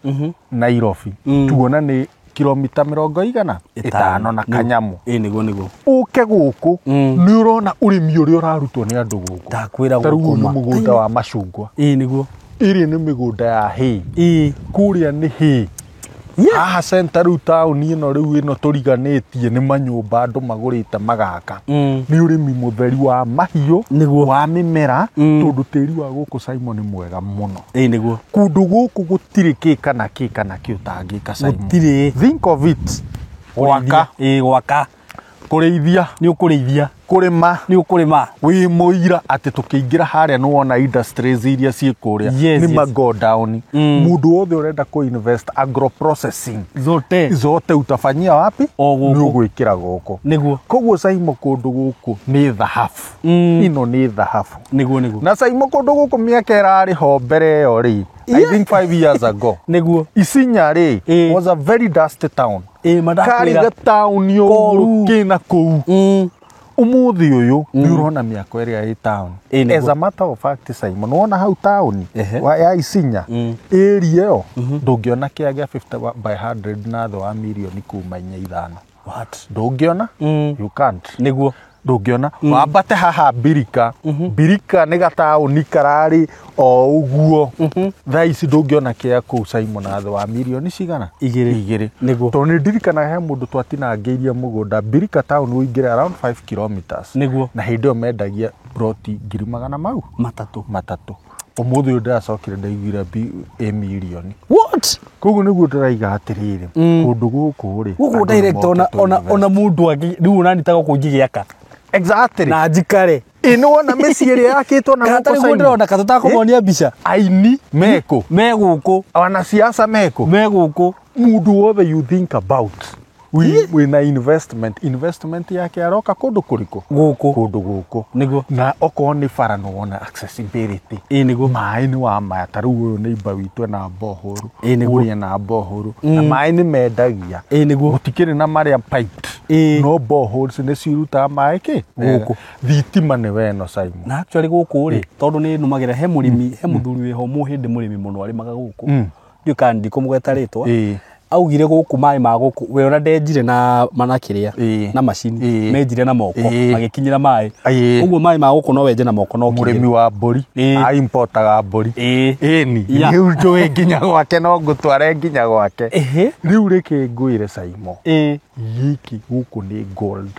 D: Nairobi, tuona nĩ kilomita mĩrongo igana ĩtano na kanyamũ.
B: Ĩĩ, nĩguo nĩguo.
D: Ũke gũkũ, nĩ ũrona ũrĩmi ũrĩa ũrarutwo nĩ andũ gũkũ.
B: Ndakwĩra.
D: Ta rĩu ũyũ nĩ
B: Gũkũ ma.
D: mũgũnda wa macungwa.
B: Ĩĩ, nĩguo.
D: Ĩrĩa nĩ mĩgũnda ya hay. Kũrĩa nĩ hay. Haha center rĩu, taũni ĩno rĩu ĩno tũriganĩtie, nĩ manyũmba andũ magũrĩte magaka. Nĩ ũrĩmi mũtheri wa mahiũ, wa mĩmera, tondũ tĩri wa gũkũ Simon nĩ mwega mũno.
B: Ĩĩ, nĩguo.
D: Kũndũ gũkũ gũtirĩ kĩ kana kĩ kana kĩ ũtangĩka, Simon.
B: Gũtirĩ.
D: Think of it, gwaka,
B: Ĩĩ, gwaka.
D: Kũrĩithia.
B: Nĩ ũkũrĩithia.
D: Kũrĩma.
B: Nĩ ũkũrĩma.
D: Wĩ mũira atĩ tũkĩingĩra harĩa nĩ wona industries iria ciĩ kũrĩa, nĩ ma go down. Mũndũ wothe ũrenda kũ invest agro processing,
B: Zote.
D: Zote utafanyia wapi?
B: O gũkũ.
D: Nĩ ũgwĩkĩra gũkũ. Koguo Saimo, kũndũ gũkũ nĩ thahabu. Ĩno nĩ thahabu.
B: Nĩguo nĩguo.
D: Na Saimo, kũndũ gũkũ mĩaka ĩrarĩ ho mbere ĩyo rĩ, I think 5 years ago, Isinya rĩ, was a very dusty town.
B: Ĩĩ,
D: Karĩ
B: mandakwĩra.
D: gataũni ũguo
B: Koru.
D: kĩna kũu. Ũmũthĩ ũyũ nĩ ũrona mĩako ĩrĩa ĩ town.
B: Ĩĩ, nĩguo.
D: As a matter of fact, Simon, wona hau taũni ya Isinya, area ĩyo ndũngĩona kĩa gĩa 50 by 100 na thĩ wa mirioni kuma inya ithano.
B: What?
D: Ndũngĩona. You can't. Ndũngĩona. Wambate haha Mbirika. Mbirika nĩ gataũni kararĩ o ũguo, thaa ici ndũngĩona kĩa kũu Simon na thĩ wa mirioni cigana?
B: Igĩrĩ.
D: Igĩrĩ. Tondũ nĩ ndirikanaga he mũndũ twatinangĩirie mũgũnda Mbirika town, ũingĩre around 5 kilometers, na hĩndĩ ĩyo mendagia ploti ngiri magana mau
B: 300.
D: 300. Ũmũthĩ ũyũ ndĩracokire ndaiguire ĩ mirioni.
B: What?
D: Koguo nĩguo ndĩraiga atĩrĩrĩ, kũndũ gũkũ rĩ,
B: Gũkũ
D: andũ
B: direct ona
D: nĩmokĩte
B: ona
D: invest.
B: ona mũndũ angĩ rĩu onanitaga gũkũ ingĩgĩaka
D: Exactly.
B: na njikare.
D: Ĩ, nĩ wona mĩciĩ ĩrĩa yakĩtwo na
B: Kana
D: gũkũ
B: tarĩu
D: Simon?
B: ndĩrona katũtakũmonia mbica.
D: Aini mekũ?
B: Me gũkũ.
D: Wanasiasa mekũ?
B: Me gũkũ.
D: Mũndũ wothe you think about wĩna investment yake aroka kũndũ kũrĩkũ?
B: Gũkũ.
D: Kũndũ gũkũ. Na okorwo nĩ bara, nĩ wona accessibility.
B: Ĩĩ, nĩguo.
D: Maĩ nĩ wa maya, ta rĩu ũyũ neighbor witũ ena borehole.
B: Ĩĩ, nĩguo.
D: Ũrĩa ena borehole, na maĩ nĩ mendagia.
B: Ĩĩ, nĩguo.
D: Gũtikĩrĩ na marĩa piped, no boreholes nĩ cirutaga maĩ kĩ
B: Gũkũ.
D: Thitima nĩ weno, Simon.
B: Na actually gũkũ rĩ, tondũ nĩ nũmagĩra he mũrĩmi, he mũthuri wĩho mũhĩndĩ mũrĩmi mũno arĩmaga gũkũ, ndiũ kana ndikũmũgweta rĩtwa. Augire gũkũ maĩ ma gũkũ we ona ndenjire na mana kĩrĩa, na macini, menjire na moko, magĩkinyĩra maĩ. Ũguo maĩ ma gũkũ no wenje na moko no
D: Mũrĩmi wa mbũri, aimportaga mbũri. Ĩni. Rĩu njũĩ nginya gwake, no ngũtware nginya gwake. Rĩu rĩkĩ ngwĩre, Saimo, gĩkĩ gũkũ nĩ gold.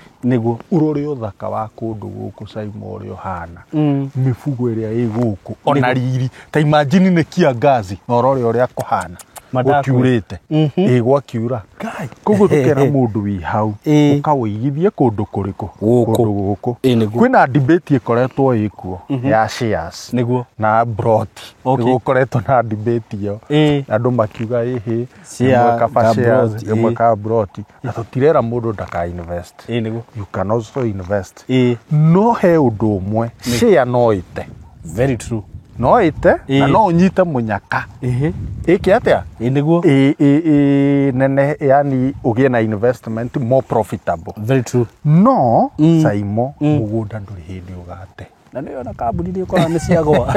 D: Ũrore ũthaka wa kũndũ gũkũ, Saimo, ũrĩa ũhana, mĩbugo ĩrĩa ĩ gũkũ, ona riri, ta imagine nĩ kiangazi na ũrore ũrĩa kũhana.
B: Mandakwĩra.
D: Gũkiurĩte. Ĩ, gwakiura. Koguo tũkera mũndũ wĩ hau, ũkawĩigithie kũndũ kũrĩkũ?
B: Gũkũ.
D: Kũndũ gũkũ.
B: Ĩĩ, nĩguo.
D: Kwĩna debate ĩkoretwo ĩkuo ya shares na broti. Nĩgũkoretwo na debate ĩyo, andũ makiuga ĩhĩ,
B: Share
D: rĩmwe kaba
B: ka
D: shares,
B: broti,
D: rĩmwe ka broti, na tũtirera mũndũ ndaka invest.
B: Ĩĩ, nĩguo.
D: You can also invest. No he ũndũ ũmwe, share no ĩte.
B: Very true.
D: No ĩte na no ũnyite mũnyaka. Ĩke atĩa?
B: Ĩĩ nĩguo.
D: Ĩ nene, yani ũgĩe na investment more profitable.
B: Very true.
D: No Saimo, mũgũnda ndũrĩ hĩndĩ ũgate.
B: Na nĩyo na kambuni nĩ ũkoraga nĩ ciagwa.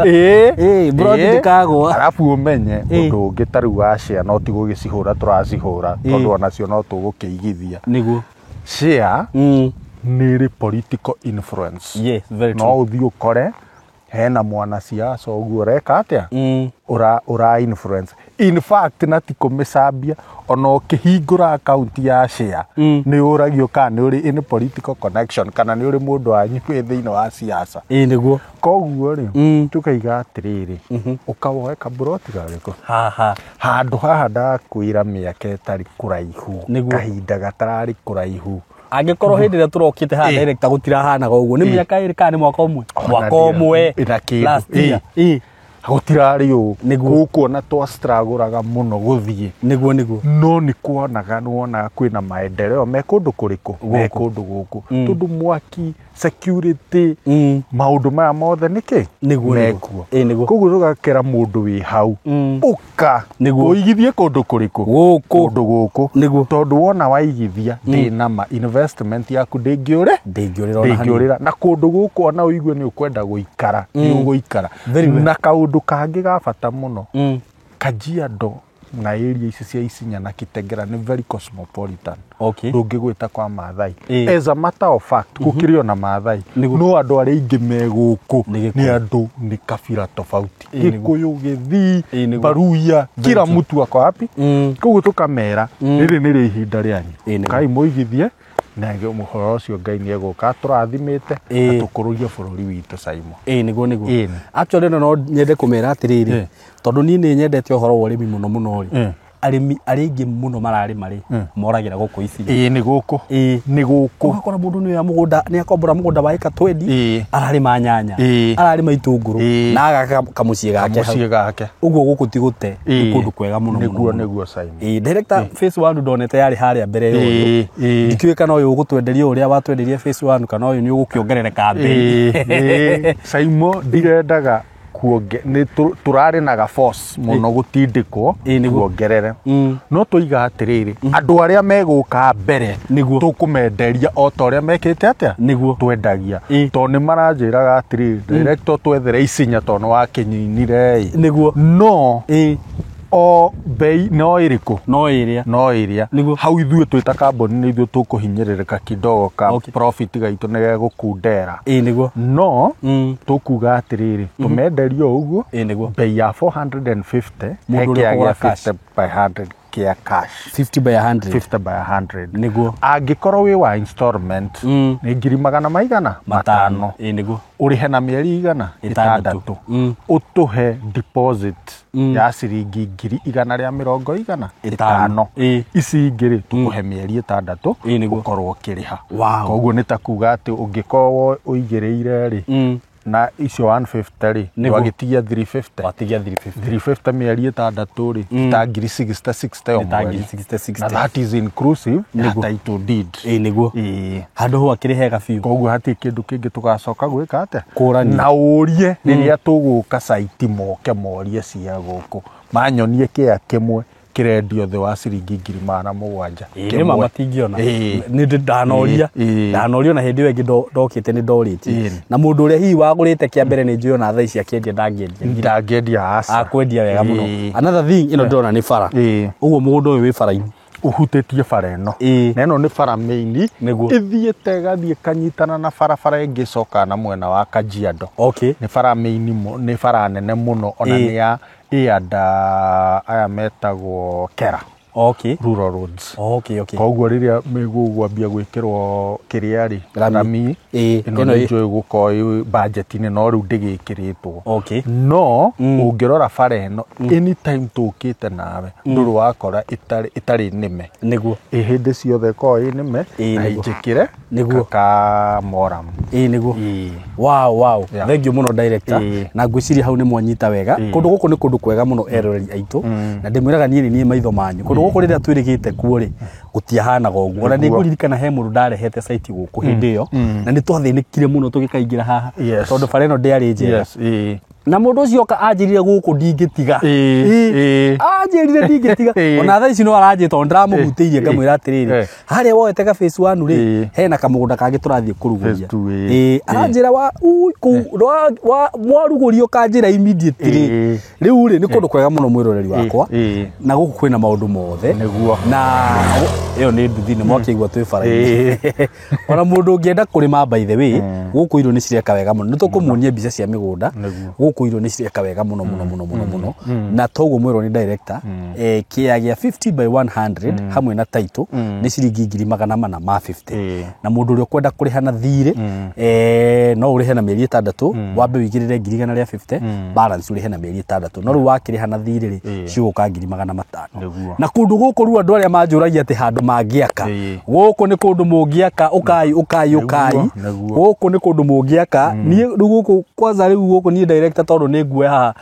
D: Ĩĩ,
B: Mburoti ndĩkagwa.
D: Arabu ũmenye ũndũ ũngĩ ta rĩu wa share, no ti gũgĩcihũra tũracihũra, tondũ onacio no tũgũkĩigithia.
B: Nĩguo.
D: Share nĩ ĩrĩ political influence.
B: Yes, very
D: No
B: true.
D: ũthiĩ ũkore hena mwanasiasa ũguo ũreka atĩa, ura influence. In fact, na ti kũmĩcambia, ona ũkĩhingũra account ya share nĩ ũragio kana nĩ ũrĩ in political connection, kana nĩ ũrĩ mũndũ wanyu wĩ thĩinĩ wa siasa.
B: Ĩĩ nĩguo.
D: Koguo rĩ, tukaiga atĩrĩrĩ, ũkawoe kaburoti garĩkũ
B: Haha.
D: Handũ haha ndakwĩra mĩaka ĩtarĩ kũraihu,
B: Nĩguo.
D: kahinda gatararĩ kũraihu.
B: Angĩkorwo hĩndĩ ĩrĩa tũrokĩte haha, director, gũtirahanaga ũguo, nĩ mĩaka 2 kana nĩ mwaka ũmwe?
D: Ona
B: Mwaka ũmwe.
D: Na kĩndũ.
B: Last year.
D: Gũtirarĩ ũũ.
B: Nĩguo.
D: Gũkũ ona twastragũraga mũno gũthiĩ.
B: Nĩguo nĩguo.
D: No nĩ kuonaga, nĩ wonaga kwĩna maendeleo me kũndũ kũrĩkũ, me kũndũ gũkũ, tondũ mwaki, security, maũndũ maya mothe nĩkĩ
B: Nĩguo, nĩguo.
D: mekuo.
B: Ĩĩ, nĩguo.
D: Koguo tũgakĩra mũndũ wĩ hau, ũka
B: Nĩguo.
D: ũigithie kũndũ kũrĩkũ?
B: Gũkũ.
D: Kũndũ gũkũ.
B: Nĩguo.
D: Tondũ wona waigithia, ndĩ ma investment yaku ndĩngĩũre.
B: Ndĩngĩũrĩra ona hanini.
D: Ndĩngĩũrĩra. Na kũndũ gũkũ ona ũigue nĩ ũkwenda gũikara, nĩ ũgũikara.
B: Very well.
D: Na kaũndũ kangĩ ga bata mũno, Kajiado na area ici cia Isinya na Kitengela nĩ very cosmopolitan. Ndũngĩgwĩta kwa Maathai. As a matter of fact, gũkĩrĩ ona Maathai, no andũ arĩa aingĩ me gũkũ
B: Nĩ Gĩkũyũ.
D: nĩ andũ nĩ kabira tofauti.
B: Ĩĩ, nĩguo.
D: Gĩkũyũ, Gĩthii,
B: Ĩĩ, nĩguo.
D: Baruya, kila
B: true.
D: mtu ako wapi. Koguo tũkamera rĩrĩ nĩrĩo ihinda rĩanyu,
B: Ĩĩ, nĩguo.
D: kai mũigithie na ũhoro ũcio Ngai nĩ egũka tũrathimĩte na tũkũrũrie bũrũri witũ, Saimo.
B: Ĩĩ nĩguo nĩguo. Actually no nyende kũmera atĩrĩrĩ, tondũ niĩ nĩ nyendete ũhoro wa ũrĩmi mũno mũno rĩ, arĩmi arĩa aingĩ mũno mararĩma rĩ, moragĩra gũkũ Isinya.
D: Ĩĩ, nĩ gũkũ. Nĩ gũkũ.
B: Ũgakora mũndũ nĩ oya mũgũnda, nĩ akombora mũgũnda wa ĩka 20, ararĩma nyanya, ararĩma itũngũrũ, na agaka kamũciĩ gake hau.
D: Kamũciĩ gake.
B: Ũguo gũkũ ti gũte, nĩ kũndũ kwega mũno mũno
D: Nĩguo.
B: mũno.
D: Nĩguo, Saimo.
B: Ĩĩ, director, phase one ndonete yarĩ harĩa mbere ya ũyũ.
D: Ĩĩ.
B: Ndikĩũĩ kana ũyũ ũgũtwenderia ũrĩa watwenderia phase one, kana ũyũ nĩ ũgũkĩongerereka mbei.
D: Ĩĩ, Saimo, ndirendaga kuonge nĩ tũrarĩ na ga force mũno gũtindĩkwo
B: Ĩĩ, nĩguo.
D: tuongerere, no tũiga atĩrĩrĩ, andũ arĩa megũka mbere
B: Nĩguo.
D: tũkũmenderia o ta ũrĩa mekĩte atĩa
B: Nĩguo.
D: twendagia, tondũ nĩ maranjĩraga atĩrĩrĩ, director, twethere Isinya tondũ nĩ wakĩnyinire ĩ.
B: Nĩguo.
D: No o bei no ĩrĩkũ?
B: No ĩrĩa.
D: No ĩrĩa.
B: Nĩguo.
D: Hau ithuĩ twĩ ta kambuni nĩ ithuĩ tũkũhinyĩrĩrĩka kidogo ka profit gaitũ nĩ gegũkundera.
B: Ĩĩ nĩguo.
D: No tũkuga atĩrĩrĩ, tũmenderie o ũguo
B: Ĩĩ nĩguo.
D: bei ya 450.
B: Mũndũ ũrĩa
D: He kĩagĩa
B: ũkũgũra cash.
D: 50 by 100 kĩa cash.
B: 50 by 100.
D: 50 by 100.
B: Nĩguo.
D: Angĩkorwo wĩ wa installment, nĩ ngiri magana maigana?
B: Matano. Ĩĩ nĩguo.
D: Ũrĩhe na mĩeri igana?
B: Ĩtandatũ.
D: Ĩtandatũ. Ũtũhe deposit ya ciringi ngiri igana rĩa mĩrongo igana
B: Ĩtano.
D: ĩtano. Ici ingĩ rĩ, tũkũhe mĩeri 6
B: Ĩĩ, nĩguo.
D: ũkorwo ũkĩrĩha. Koguo nĩ ta kuga atĩ ũngĩkorwo ũigĩrĩire rĩ, na icio 150 rĩ,
B: Nĩguo.
D: wagĩtigia 350.
B: Watigia 350.
D: 350 mĩeri 6 rĩ, ta ngiri 60 60 o
B: Nĩ ta
D: mweri.
B: ngiri 60 60.
D: Na that is inclusive ya
B: Nĩguo.
D: title deed.
B: Ĩĩ nĩguo. Handũ hau akĩrĩ hega biũ.
D: Koguo hatirĩ kĩndũ kĩngĩ tũgacoka gwĩka atĩa.
B: Kũrania.
D: Na ũrie rĩrĩa tũgũka site, moke morie cia gũkũ, manyonie kĩa kĩmwe kĩrendio thĩ wa ciringi 700,000.
B: Ĩĩ, nĩ ma matingĩona. Nĩ ndĩ ndanoria. Ndanoria na hĩndĩ ĩyo ĩngĩ ndokĩte nĩ ndorĩtie. Na mũndũ ũrĩa hihi wagũrĩte kĩa mbere, nĩ njũĩ ona thaa ici akĩendia ndangĩendia.
D: Ndangĩendia, aca.
B: Akwendia wega mũno. Another thing ĩno ndĩrona nĩ bara. Ũguo mũgũnda ũyũ wĩ bara-inĩ.
D: Ũhutĩtie bara ĩno. Na ĩno nĩ bara main. Ĩthiĩte ĩgathiĩ kanyitana na barabara ĩngĩ ĩcokaga na mwena wa Kajiado. Nĩ bara main, nĩ bara nene mũno ona. Nĩ ya ĩ aya metagwo Kera Rural Roads. Koguo rĩrĩa mĩgũgwambia gwĩkĩrwo kĩrĩa rĩ,
B: Rami.
D: rami, ĩno
B: ĩno
D: nĩ njũĩ gũkorwo ĩ budget-inĩ, no rĩu ndĩgĩkĩrĩtwo. No ũngĩrora bara ĩno, anytime tũkĩte nawe ndũrĩ wakora ĩtarĩ nĩme. Ĩ hĩndĩ ciothe ĩkoragwo ĩ nĩme na njĩkĩre kaka moram.
B: Ĩĩ nĩguo. Wow. Thank you mũno, director. Na ngwĩciria hau nĩ mwanyita wega. Kũndũ gũkũ nĩ kũndũ kwega mũno, eroreri aitũ, na ndĩmwĩraga niĩ nĩ niĩ maitho manyu kũndũ. Kũndũ gũkũ rĩrĩa twĩrĩgĩte kuo rĩ, gũtiahanaga ũguo. Ona nĩ ngũririkana he mũndũ ndarehete site gũkũ hĩndĩ ĩyo, na nĩ twathĩnĩkire mũno tũgĩkaingĩra haha, tondũ bara ĩno ndĩarĩ njega. Na mũndũ ũcio oka anjĩrire gũkũ ndingĩtiga. Anjĩrire ndingĩtiga. Ona thaa ici no aranjĩra, tondũ ndĩramũhutĩirie ngamwĩra atĩrĩrĩ, harĩa woete ka phase 1 rĩ, hena kamũgũnda kangĩ tũrathiĩ kũrugũria. Aranjĩra kũu mwarugũrio kanjĩra immediately. Rĩu rĩ, nĩ kũndũ kwega mũno mwĩroreri wakwa, na gũkũ kwĩna maũndũ mothe. Na ĩyo nĩ nduthi, nĩ mwakĩigua twĩ bara-inĩ. Ona mũndũ ũngĩenda kũrĩma, by the way, gũkũ irio nĩ cireka wega mũno. Nĩ tũkũmuonia mbica cia mĩgũnda. Gũkũ irio nĩ cireka wega mũno mũno mũno mũno mũno. Na toguo mwĩrwo nĩ director, kĩea gĩa 50 by 100 hamwe na title nĩ ciringi 450,000. Na mũndũ ũrĩa ũkwenda kũrĩha na thirĩ, no ũrĩhe na mĩeri 6, wambe wĩigĩrĩre 150,000, balance ũrĩhe na mĩeri 6. No rĩu wakĩrĩha na thirĩ rĩ, cigũka 500,000. Na kũndũ gũkũ rĩu andũ arĩa manjũragia atĩ handũ mangĩaka, gũkũ nĩ kũndũ mũngĩaka, ũkai ũkai ũkai, gũkũ nĩ kũndũ mũngĩaka. Niĩ rĩu gũkũ kwanza, rĩu gũkũ niĩ director, tondũ nĩ nguoya haha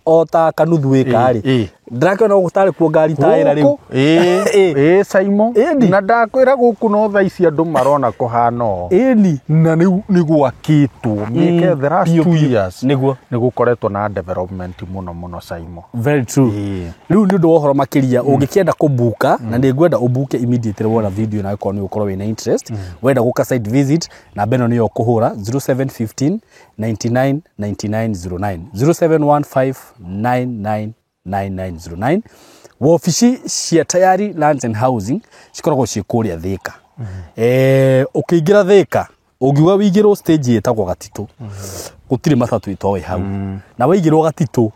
B: o ta kanuthu ĩka rĩ, ndĩrakĩona gũkũ tarĩ kuo ngari taĩra rĩu.
D: Ĩ Saimo, na ndakwĩra gũkũ no thaa ici andũ marona kũhana ũũ.
B: Ĩni.
D: Na rĩu nĩ gwakĩtwo mĩaka, the last 2 years
B: Nĩguo.
D: Nĩ gũkoretwo na development mũno mũno, Saimo.
B: Very true. Rĩu nĩ ũndũ wa ũhoro makĩria, ũngĩkĩenda kũbuka, na nĩ ngwenda ũbuke immediately wona video, na ũkorwo nĩ ũkorwo wĩna interest, wenda gũka site visit, namba ĩno nĩyo ũkũhũra: 0715 99 99 09, 0715 99 9909. Wobici cia Tayari Lands and Housing cikoragwo ciĩ kũrĩa Thĩka. Ũkĩingĩra Thĩka, ũngiuga wĩigĩrwo stage ĩtagwo Gatitũ, gũtirĩ matatũ itoĩ hau. Na waigĩrwo Gatitũ,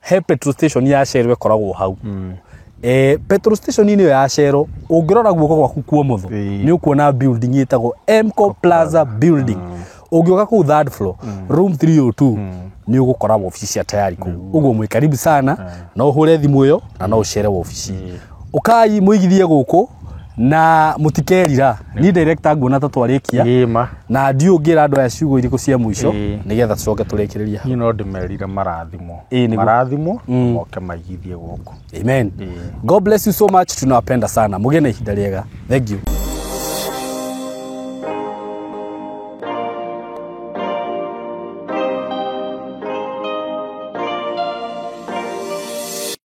B: he petrol station ya Shell ĩkoragwo hau. Petrol station ĩyo ya Shell, ũngĩrora guoko gwaku kuomotho, nĩ ũkuona building ĩtagwo Mco Plaza building. Ũngĩũka kũu third floor, room 302, nĩ ũgũkora wobici cia Tayari kũu. Ũguo mwĩ karibu sana. No ũhũre thimũ ĩyo na no ũcere wobici. Ũkai mũigithie gũkũ na mũtikerira. Ni director, nguona ta twarĩkia.
D: Ĩma.
B: Na ndiũ ngĩra andũ aya ciugo irĩkũ cia mũico, nĩgetha tũcoke tũrĩkĩrĩria hau.
D: Niĩ no ndĩmerire marathimwo.
B: Ĩĩ, nĩguo.
D: Marathimwo moke maigithie gũkũ.
B: Amen. God bless you so much. Tunawapenda sana. Mugie na ihinda rĩega. Thank you.